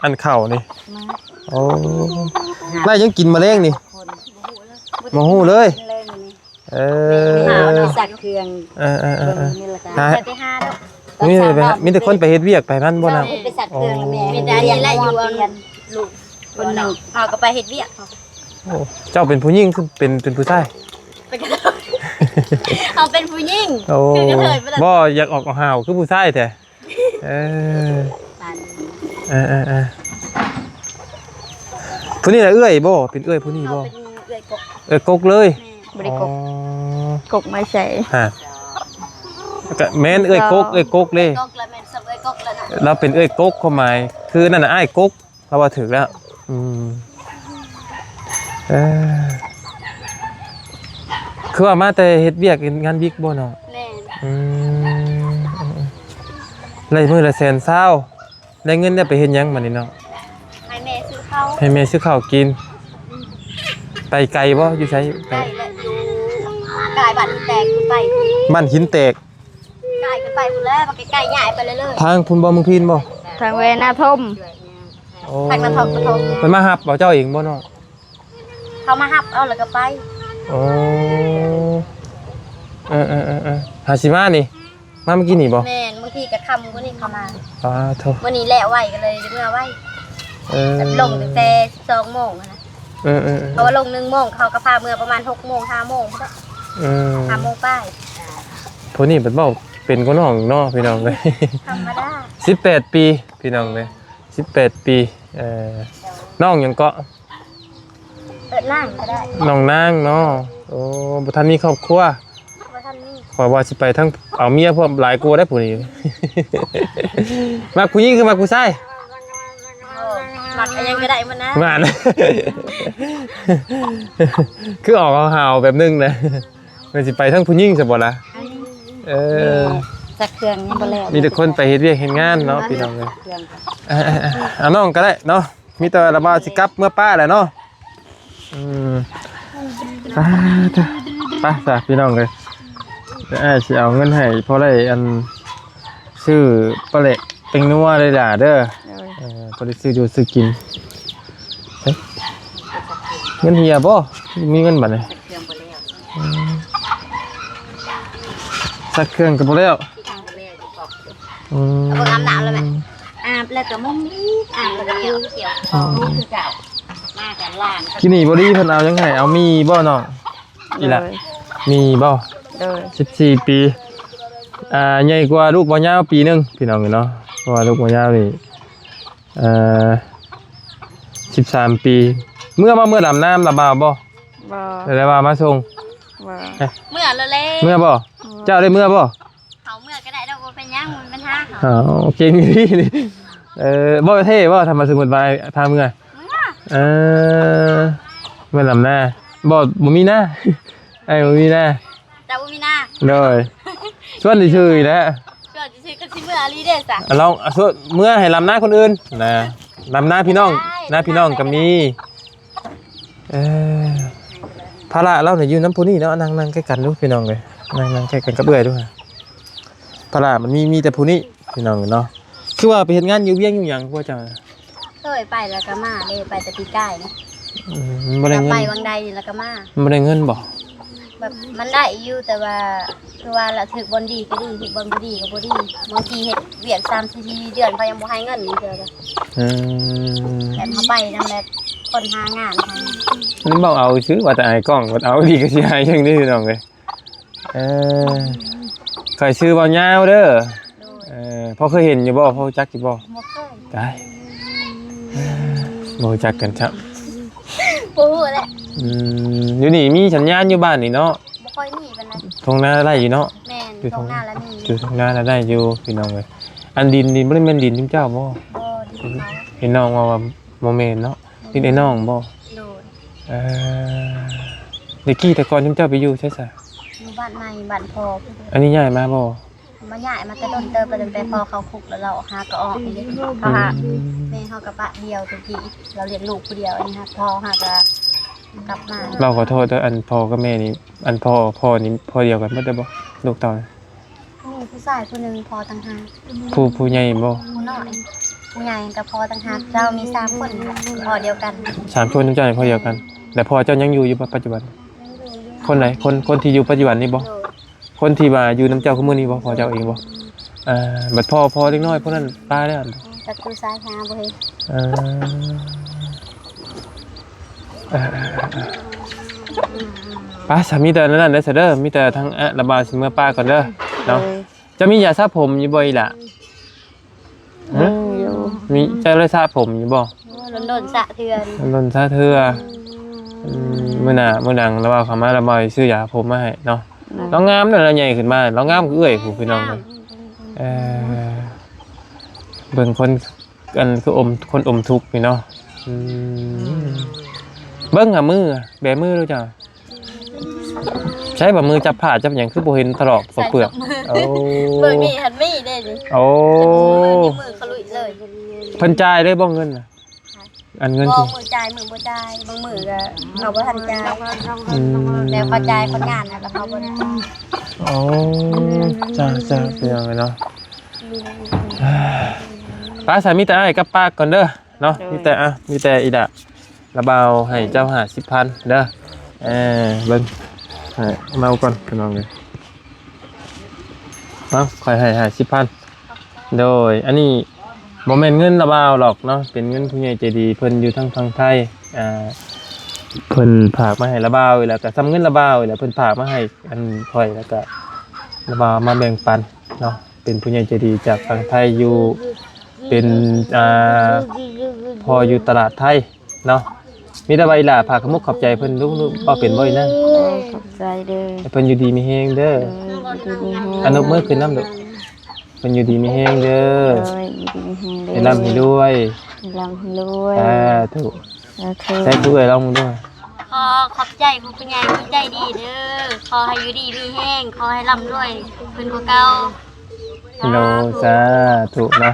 ອັນເຂົ້ານີ້ ມາ ໂອ້ ໄດ້ຫຍັງກິນມາແລງນີ້? ບໍ່ຮູ້ເລີຍ. ເອີ ໄປຊັກເຄື່ອງ ເອີໆໆ ເບິ່ງນີ້ລະກະ ຫາ ໄປຫາດອກ. ມີແຕ່ ມີແຕ່ຄົນໄປເຮັດວຽກໄປນັ້ນບໍ່ນະ? ໄປຊັກເຄື່ອງແລ້ວແມ່ ມີແຕ່ອັນນີ້ແຫຼະຢູ່ອັນລູກຄົນໜຶ່ງ ເຮົາກໍໄປເຮັດວຽກ. ໂອ້ ເຈົ້າເປັນຜູ້ຍິງຄືເປັນ ເປັນຜູ້ຊາຍ? ເຮົາເປັນຜູ້ຍິງ ໂອ້ ຄືກະເທີຍບໍ່ ບໍ່ຢາກອອກຫ້າວຄືຜູ້ຊາຍແທ້. ເອີ ເອີໆໆ ຜູ້ນີ້ລະເອື້ອຍບໍ່? ເປັນເອື້ອຍຜູ້ນີ້ບໍ່? ເປັນເອື້ອຍກົກ ເອື້ອຍກົກເລີຍ. ແມ່ນ ບໍ່ໄດ້ກົກ ອໍ ກົກມາໃສ່ ຮະ ກະແມ່ນເອື້ອຍກົກ ເອື້ອຍກົກເດ້ ກົກລະແມ່ນເອື້ອຍກົກລະນະ. ລາວເປັນເອື້ອຍກົກ ຄວາມໝາຍຄືນັ້ນນະ ອ້າຍກົກ. ລາວວ່າຖືກແລ້ວ. ອືມ ເອີ ຄືວ່າມາແຕ່ເຮັດວຽກເຮັດງານວິກບໍ່ເນາະ? ແມ່ນ. ອືມ ໄດ້ມື້ລະແສນຊາວ ໄດ້ເງິນແລ້ວໄປເຮັດຫຍັງບາດນີ້ເນາະ? ໃຫ້ແມ່ຊື້ເຂົ້າ ໃຫ້ແມ່ຊື້ເຂົ້າກິນ. ໄປໄກບໍ່? ຢູ່ໃສ? ໄກແຫຼະ ຢູ່ກາຍບ້ານຫີນແຕກຂຶ້ນໄປ. ບ້ານຫີນແຕກ ກາຍຂຶ້ນໄປພຸ້ນແຫຼະ ມັນໃກ້ໆ ຍ້າຍໄປເລື້ອຍໆ. ທາງພຸ້ນບໍ່? ເມືອງພີນບໍ່? ທາງແວນາທົ່ມ. ໂອ້ ທາງນະຄອນປະຖົມ. ເພິ່ນມາຮັບບໍ່? ເຈົ້າເອງບໍ່ນ້ອງ? ເຂົາມາຮັບເອົາແລ້ວກໍໄປ. ໂອ້ ເອີໆໆໆ ຫາຊິມານີ້ ມາມື້ກີ້ນີ້ບໍ່? ແມ່ນ ບາງທີກໍຄ່ຳກວ່ານີ້ເຂົາມາ. ປາໂທ້ ມື້ນີ້ແລ້ວໄວກໍເລີຍໄດ້ເມືອໄວ. ເອີ ລົງຕັ້ງແຕ່ສິບສອງໂມງນະ. ເອີໆໆ ເພາະວ່າລົງໜຶ່ງໂມງ ເຂົາກໍພາເມືອປະມານຫົກໂມງ ຫ້າໂມງພຸ້ນແຫຼະ. ເອີ ຫ້າໂມງປາຍ. ຜູ້ນີ້ເພິ່ນເວົ້າເປັນກວ່ານ້ອງເນາະ ພີ່ນ້ອງເອີຍ. ທຳມະດາ. ສິບແປດປີ ພີ່ນ້ອງເອີຍ. ສິບແປດປີ. ເອີ ນ້ອງຫຍັງເກາະ? ເອີ້ນນາງກໍໄດ້. ນ້ອງນາງເນາະ. ໂອ້ ບໍ່ທັນມີຄອບຄົວ? ບໍ່ທັນມີ. ຂ້ອຍວ່າຊິໄປທາງເອົາເມຍພວກຫຼາຍກວ່າໄດ໋ຜູ້ນີ້. ມັກຜູ້ຍິງຄືມັກຜູ້ຊາຍ? ມັກອີ່ຫຍັງກໍໄດ້ໝົດນະ. ໝານ ຄືອອກຫາວໆແບບໜຶ່ງນະ. ແມ່ນຊິໄປທາງຜູ້ຍິງຊະບໍ່ລະ? ເອີ ຊັກເຄື່ອງຍັງບໍ່ແລ້ວ ມີແຕ່ຄົນໄປເຮັດວຽກເຮັດງານເນາະ ພີ່ນ້ອງເອີຍ. ເອີ ເອົານ້ອງກໍໄດ້ເນາະ. ມີແຕ່ລະວ່າຊິກັບເມືອປ້າແຫຼະເນາະ. ອືມ ໄປຊະ ໄປຊະ ພີ່ນ້ອງເອີຍ. ດຽວອ້າຍຊິເອົາເງິນໃຫ້ ພໍໄດ້ອັນ ຊື້ປາແຫຼກແປ້ງນົວເດີຫຼ້າເດີ. ໂດຍ ເອີ ພໍໄດ້ຊື້ຢູ່ຊື້ກິນ. ເອີ ເງິນເຫຍບໍ່? ມີເງິນບັດນີ້. ອືມ ຊັກເຄື່ອງກໍບໍ່ແລ້ວ. ອືມ ອາບນ້ຳແລ້ວແມ່? ອາບແລ້ວກໍມຸ້ງອີກ ອາບແລ້ວກໍຂຽວ ຂຽວ ຄືເກົ່າ. ມາກັນຫຼານ ກິນນີ້ບໍ່ດີ ເພິ່ນເອົາຫຍັງໃຫ້? ເອົາໝີ່ບໍ່ນ້ອງ? ອີ່ຫຼະ ໂດຍ ໝີ່ບໍ່? ໂດຍ ສິບສີ່ປີ ອ່າ ໃຫຍ່ກວ່າລູກບ່າວຍາວປີໜຶ່ງ ພີ່ນ້ອງເອີຍເນາະ. ເພາະວ່າລູກບ່າວຍາວນີ້ ເອີ ສິບສາມປີ. ເມືອບໍ່? ເມືອດຳນ້ຳລະບ່າວບໍ່? ບໍ່ ແຕ່ວ່າມາສົ່ງ. ບໍ່ ເມືອແລ້ວແຫຼະ. ເມືອບໍ່? ເຈົ້າໄດ້ເມືອບໍ່? ເຂົາເມືອກໍໄດ້ດອກ ບໍ່ເປັນຫຍັງ ບໍ່ມີບັນຫາ. ເຂົາ ເອົາ ເກັ່ງດີນີ້. ເອີ ບໍ່ເທ່ບໍ່ ຖ້າມາສົມມຸດວ່າພາເມືອ? ເມືອ ເອີ ເມືອດຳນາ. ບໍ່ ບໍ່ມີນາ ອ້າຍບໍ່ມີນາ. ເຈົ້າບໍ່ມີນາ? ໂດຍ ຊວນຊື່ໆນີ້ແຫຼະ ຊວນຊື່ໆ ກໍຊິເມືອອີ່ຫຼີເດ້ຊະ. ລອງ ອາ ຊວນເມືອໃຫ້ລຳນາຄົນອື່ນນະ ລຳນາພີ່ນ້ອງ ນາພີ່ນ້ອງກໍມີ. ເອີ ພາລະລາວນີ້ຢູ່ນຳຜູ້ນີ້ເນາະ. ນັ່ງ ນັ່ງໃກ້ກັນດູພີ່ນ້ອງເອີຍ ນັ່ງ ນັ່ງໃກ້ກັນກັບເອື້ອຍດູ. ພາລະມັນມີ ມີແຕ່ຜູ້ນີ້ພີ່ນ້ອງເນາະ. ຄືວ່າໄປເຮັດງານຢູ່ວຽງຢູ່ຫຍັງພວກເຈົ້າ? ເຄີຍໄປແລ້ວກໍມາເດ້ ໄປແຕ່ປີກາຍນີ້. ອືມ ມັນບໍ່ໄດ້ເງິນ ໄປວັງໃດນີ້ແລ້ວກໍມາ. ມັນບໍ່ໄດ້ເງິນບໍ່? ແບບມັນໄດ້ຢູ່ ແຕ່ວ່າຄືວ່າລະ ຖືກບ່ອນດີກໍດີ ຖືກບ່ອນບໍ່ດີກໍບໍ່ດີ. ບາງທີເຮັດວຽກສາມສີ່ເດືອນ ເຂົາຍັງບໍ່ໃຫ້ເງິນເທື່ອເດ້. ອືມ ແບບເຮົາໄປນຳແບບຄົນຫາງານ. ນີ້ເວົ້າເອົາຊື່ ວ່າແຕ່ອ້າຍກ້ອງ ເອົາດີກໍຊິໃຫ້ຈັ່ງນີ້ພີ່ນ້ອງເອີຍ. ເອີ ຂ້ອຍຊື່ບ່າວຍາວເດີ. ໂດຍ ເອີ ພໍເຄີຍເຫັນຢູ່ບໍ່? ພໍຮູ້ຈັກຢູ່ບໍ່? ບໍ່ເຄີຍ. ຕາຍ ບໍ່ຮູ້ຈັກກັນຊ້ຳ. ບໍ່ຮູ້ແຫຼະ. ອືມ ຢູ່ນີ້ມີສັນຍານຢູ່ບ້ານນີ້ເນາະ? ບໍ່ຄ່ອຍມີປານໃດ. ທົ່ງນາໄດ້ຢູ່ເນາະ? ແມ່ນ ຢູ່ທົ່ງນາລະມີ ຢູ່ທົ່ງນາລະໄດ້ຢູ່ ພີ່ນ້ອງເອີຍ. ອັນດິນນີ້ບໍ່ໄດ້ແມ່ນດິນຈຸມເຈົ້າບໍ່? ບໍ່ ດິນເຂົາ. ເຫັນນ້ອງເວົ້າວ່າບໍ່ແມ່ນເນາະ ດິນໄອ້ນ້ອງບໍ່? ໂດຍ. ເອີ ແຕ່ກີ້ແຕ່ກ່ອນຈຸມເຈົ້າໄປຢູ່ໃສຊະ? ຢູ່ບ້ານໃໝ່ ບ້ານພໍ່ພຸ້ນ. ອັນນີ້ຍ້າຍມາບໍ່? ມາ ຍ້າຍມາແຕ່ດົນເຕີບແລ້ວ ຕັ້ງແຕ່ພໍ່ເຂົ້າຄຸກແລ້ວ ເຮົາຫາກໍອອກນີ້. ເຮົາຫາ ອືມ ແມ່ເຮົາກໍປະດ່ຽວແຕ່ກີ້ ເຮົາລ້ຽງລູກຜູ້ດຽວ. ອັນນີ້ຫາ ພໍ່ຫາກໍກັບມາ. ເວົ້າຂໍໂທດເດີ ອັນພໍ່ກັບແມ່ນີ້ ອັນພໍ່ ພໍ່ນີ້ພໍ່ດຽວກັນເບິດເດີບໍ່? ລູກເຕົ້າ ມີຜູ້ຊາຍຜູ້ໜຶ່ງ ພໍ່ຕ່າງຫາກ. ຜູ້ ຜູ້ໃຫຍ່ບໍ່? ຜູ້ນ້ອຍ ຜູ້ໃຫຍ່ກໍພໍ່ຕ່າງຫາກ. ເຈົ້າມີສາມຄົນ ພໍ່ດຽວກັນ. ສາມຄົນ ເຈົ້ານີ້ພໍ່ດຽວກັນ. ແລ້ວພໍ່ເຈົ້າຍັງຢູ່ຢູ່ບໍ່ປັດຈຸບັນ? ຍັງຢູ່ຢູ່. ຄົນໃດ? ຄົນ ຄົນທີ່ຢູ່ປັດຈຸບັນນີ້ບໍ່? ໂດຍ. ຄົນທີ່ວ່າຢູ່ນຳເຈົ້າຄູ່ມື້ນີ້ບໍ່? ພໍ່ເຈົ້າເອງບໍ່? ເອີ ບັດພໍ່ ພໍ່ເດັກນ້ອຍພວກນັ້ນຕາຍແລ້ວ. ຈັກຢູ່ໃສຫາບໍ່ເຫັນ. ເອີ ເອີ ເອີ ເອີ ໄປ ສາ ມີແຕ່ນັ້ນເດີ ມີແຕ່ທາງ ອະ ລະບ່າວຊິເມືອປ້າກ່ອນເດີເນາະ. ໂດຍ. ເຈົ້າມີຢາສະຜົມຢູ່ບໍ່ອີ່ຫຼ້າ? ຫຶ? ມີຢູ່. ມີ ເຈົ້າໄດ້ສະຜົມຢູ່ບໍ່? ໂອ້ ດົນໆສະເທື່ອ. ດົນໆສະເທື່ອ. ອືມ ມື້ໜ້າ ມື້ຫຼັງລະບ່າວເຂົ້າມາ ລະບ່າວຊິຊື້ຢາຜົມມາໃຫ້ເນາະ. ໂດຍ. ລາວງາມເນາະ ລາວໃຫຍ່ຂຶ້ນມາ ລາວງາມຄືເອື້ອຍຜູ້ ພີ່ນ້ອງ. ງາມ. ເອີ ເບິ່ງຄົນ ອັນຄືອົມ ຄົນອົມທຸກນີ້ເນາະ. ອືມ ເບິ່ງຫາມື ແບມືດູເຈົ້າ. ໃຊ້ບ່າມືຈັບຜ້າຈັບຫຍັງ ຄືບໍ່ເຫັນຖະຫຼອກປອກເປືອກ. ໂອ້ ເບິ່ງນີ້ຫັ້ນມີເດ້ນີ້. ໂອ້ ມືຂະລຸຍເລີຍ. ເພິ່ນຈ່າຍເລີຍບໍ່ເງິນນະ? ອັນເງິນ ບໍ່ ມື້ຈ່າຍ ມື້ບໍ່ຈ່າຍ. ບາງມື້ກໍເຂົາບໍ່ທັນຈ່າຍ. ອືມ ແລ້ວເຂົາຈ່າຍຄົນງານ ແລ້ວເຂົາບໍ່ໄດ້. ໂອ້ ຈ້າໆ ເປັນຫຍັງເນາະ. ໄປ ສາ ມີແຕ່ອ້າຍກັບປ້າກ່ອນເດີ. ເນາະ. ໂດຍ. ມີແຕ່ ອ່ະ ມີແຕ່ອີ່ດະລະບ່າວໃຫ້ເຈົ້າຫ້າສິບພັນເດີ. ເອີ ເບິ່ງ ໃຫ້ເມົາກ່ອນພີ່ນ້ອງເອີຍ. ເອົາ ຂ້ອຍໃຫ້ຫ້າສິບພັນ. ໂດຍ. ອັນນີ້ບໍ່ແມ່ນເງິນລະບ່າວດອກເນາະ ເປັນເງິນຜູ້ໃຫຍ່ໃຈດີ ເພິ່ນຢູ່ທາງຝັ່ງໄທ. ອ່າ ເພິ່ນຝາກມາໃຫ້ລະບ່າວ ແລ້ວກໍສ່ຳເງິນລະບ່າວ ແລ້ວເພິ່ນຝາກມາໃຫ້ອັນຂ້ອຍ ແລ້ວກໍລະບ່າວມາແບ່ງປັນເນາະ. ເປັນຜູ້ໃຫຍ່ໃຈດີຈາກຝັ່ງໄທຢູ່ ເປັນ ອ່າ ພໍ່ຢູ່ຕະຫຼາດໄທເນາະ. ມີແຕ່ວ່າອີ່ຫຼ້າຝາກຂະມຸກຂອບໃຈເພິ່ນ ລູກ ລູກເວົ້າເປັນບໍ່ອີ່ນາງ? ໂດຍ ຂອບໃຈເດີ ໃຫ້ເພິ່ນຢູ່ດີມີແຮງເດີ ໂດຍ ຢູ່ດີມີແຮງ ອາ ນົບມືຂຶ້ນນຳລູກ ເພິ່ນຢູ່ດີມີແຮງເດີ ໂດຍ ຢູ່ດີມີແຮງເດີ ໃຫ້ລ່ຳໃຫ້ລວຍ ໃຫ້ລ່ຳໃຫ້ລວຍ ສາທຸ ໂອເຄ ໃສ່ຜູ້ເອື້ອຍລອງເບິ່ງດູ ຂໍຂອບໃຈຜູ້ເປັນໃຫຍ່ຜູ້ໃຈດີເດີ ຂໍໃຫ້ຢູ່ດີມີແຮງ ຂໍໃຫ້ລ່ຳລວຍຂຶ້ນກວ່າເກົ່າ ໂດຍ ສາທຸເນາະ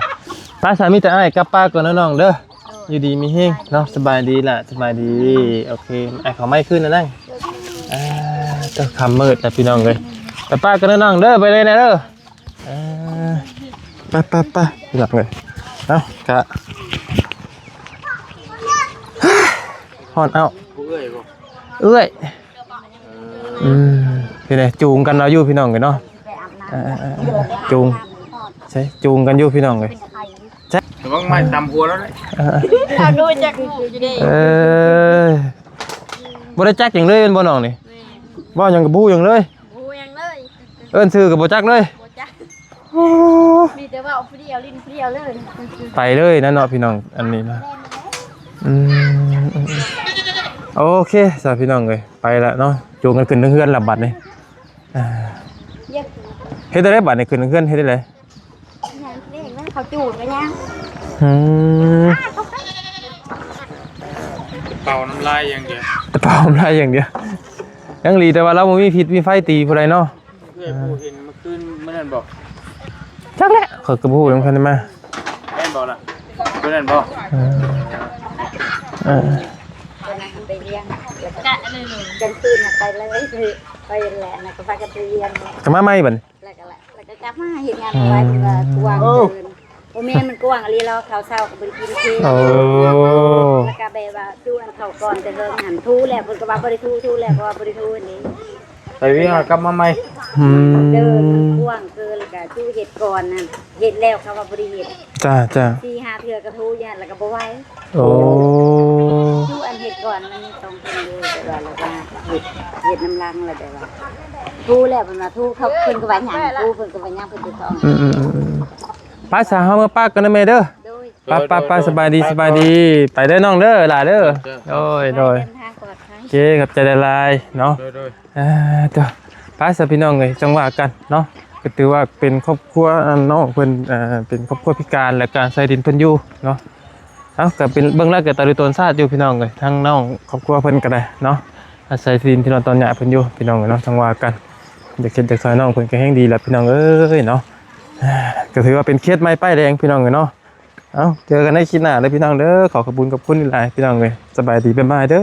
ໄປສາ ມີແຕ່ອ້າຍກັບປ້າກ່ອນເດີນ້ອງເດີ ຢູ່ດີມີແຮງເນາະ ສະບາຍດີລະ ສະບາຍດີ ໂອເຄ ອ້າຍເຂົ້າໄມ້ຄືນນະນາງ ອ່າ ເຈົ້າ ຄ່ຳມືດແລ້ວພີ່ນ້ອງເອີຍ ໄປປ້າກັນເດີນ້ອງເດີ ໄປເລີຍນະເດີ ເອີ ໄປໆໆ ພີ່ນ້ອງເອີຍ ເອົ້າ ກະ ຮ້ອນເອົ້າ ເອື້ອຍບໍ່ ເອື້ອຍ ເອີ ອືມ ເປັນໃດ ຈູງກັນເອົາຢູ່ພີ່ນ້ອງເອີຍເນາະ ເອີໆໆ ຈູງ ໃຊ່ ຈູງກັນຢູ່ພີ່ນ້ອງເອີຍ ລະວັງໄມ້ຕຳຫົວລາວເດີ ເອີ ເຮົາຮູ້ຈັກຢູ່ເດ້ ເອີ ບໍ່ໄດ້ຈັກຫຍັງເລີຍແມ່ນບໍ່ນ້ອງນີ້ ແມ່ນ ເວົ້າຫຍັງກໍບໍ່ຮູ້ຫຍັງເລີຍ ບໍ່ຮູ້ຫຍັງເລີຍ ເອີ້ນຊື່ກໍບໍ່ຈັກເລີຍ ບໍ່ຈັກ ໂອ້ ມີແຕ່ເວົ້າຜູ້ດຽວຫຼິ້ນຜູ້ດຽວເລີຍ ໄປເລີຍນະເນາະພີ່ນ້ອງ ອັນນີ້ນະ ອືມ ໂອເຄຊະພີ່ນ້ອງເອີຍ ໄປລະເນາະ ຈູງກັນຂຶ້ນເທິງເຮືອນລະບັດນີ້ ອ່າ ເຮັດຈັ່ງໃດບັດນີ້ ຂຶ້ນເທິງເຮືອນເຮັດຈັ່ງໃດ ຍ່າງເອງ ເຂົາຈູງກໍຍ່າງ ອືມ ເປົ່ານ້ຳລາຍຢ່າງດຽວ ເປົ່ານ້ຳລາຍຢ່າງດຽວ ຍັງດີແຕ່ວ່າລາວບໍ່ມີພິດມີໄຟຕີຜູ້ໃດເນາະ ເອື້ອຍຜູ້ເຫັນມື້ຄືນມື້ນັ້ນບໍ່ ຈັກແຫຼະ ຂ້ອຍກໍບໍ່ຮູ້ນຳກັນມາ ແມ່ນບໍ່ລະ ຜູ້ນັ້ນບໍ່ ເອີ ເອີ ໄປວຽງ ກະ ກາງຄືນນະໄປເລີຍ ໄປແຫຼະນະ ກໍພາກັນໄປວຽງ ກໍມາໃໝ່ບັດນີ້ ແລ້ວກໍ ແລ້ວກໍກັບມາເຮັດງານ ອືມ ໄວ້ ເພິ່ນວ່າກວ້າງເກີນ ບໍ່ແມ່ນ ມັນກວ້າງອີ່ຫຼີລະ ເຂົ້າເຊົ້າກໍບໍ່ໄດ້ກິນເພ ໂອ້ ແລ້ວກໍແບບວ່າ ຈູອັນເຂົ້າກ່ອນແຕ່ເຫິງຫັ້ນ ຖູແລ້ວເພິ່ນກໍວ່າບໍ່ໄດ້ຖູ ຖູແລ້ວກໍວ່າບໍ່ໄດ້ຖູນີ້ ໄປວຽງແລ້ວກັບມາໃໝ່ ອືມ ເດີນມັນກວ້າງເກີນ ແລ້ວກໍຈູເຮັດກ່ອນຫັ້ນ ເຮັດແລ້ວເຂົາວ່າບໍ່ໄດ້ເຮັດ ຈ້າໆ ສີ່ຫ້າເທື່ອກໍຖູຢູ່ຫັ້ນ ແລ້ວກໍບໍ່ໄຫວ ໂອ້ ຈູອັນເຮັດກ່ອນມັນມີສອງຄົນຢູ່ ແຕ່ວ່າລາວກໍເຮັດ ເຮັດນຳຫຼັງ ແລ້ວແບບວ່າ ຖູແລ້ວເພິ່ນວ່າຖູ ເຂົາ ເພິ່ນກໍວ່າຫຍັງ ຖູເພິ່ນກໍວ່າຫຍັງ ເພິ່ນກໍຕ້ອງ ອືມໆໆ ໄປຊະ ເຮົາເມືອປາກັນເດີແມ່ເດີ ໂດຍ ໄປໆໆ ສະບາຍດີ ສະບາຍດີ ໄປເດີນ້ອງເດີ ຫຼ້າເດີ ໂດຍໆ ເດີນທາງປອດໄພ ໂອເຄ ຂອບໃຈຫຼາຍໆເນາະ ໂດຍໆ ອ່າ ເຈົ້າ ໄປຊະພີ່ນ້ອງເອີຍ ຈັ່ງວ່າກັນເນາະ ກໍຖືວ່າເປັນຄອບຄົວ ອັນ ນ້ອງເພິ່ນ ເປັນຄອບຄົວພິການ ແລະກະໃສ່ດິນເພິ່ນຢູ່ເນາະ ເອົ້າ ກໍເປັນ ເບິ່ງແລ້ວກໍຕາລຸຕົນຊາດຢູ່ພີ່ນ້ອງເອີຍ ທາງນ້ອງຄອບຄົວເພິ່ນກໍໄດ້ເນາະ ອາໄສທີ່ດິນທີ່ນອນຕອນຫຍ້າເພິ່ນຢູ່ພີ່ນ້ອງເອີຍເນາະ ຈັ່ງວ່າກັນ ຢາກເຮັດຢາກຊ່ອຍນ້ອງເພິ່ນກໍແຮງດີແຫຼະພີ່ນ້ອງເອີຍເນາະ ກໍຖືວ່າເປັນເຂດໃໝ່ປ້າຍແດງພີ່ນ້ອງເອີຍເນາະ ເອົ້າ ເຈີກັນໃນຄລິບໜ້າເດີພີ່ນ້ອງເດີ ຂໍຂອບຄຸນຂອບຄຸນຫຼາຍໆ ພີ່ນ້ອງເອີຍ ສະບາຍດີ ບາຍບາຍເດີ.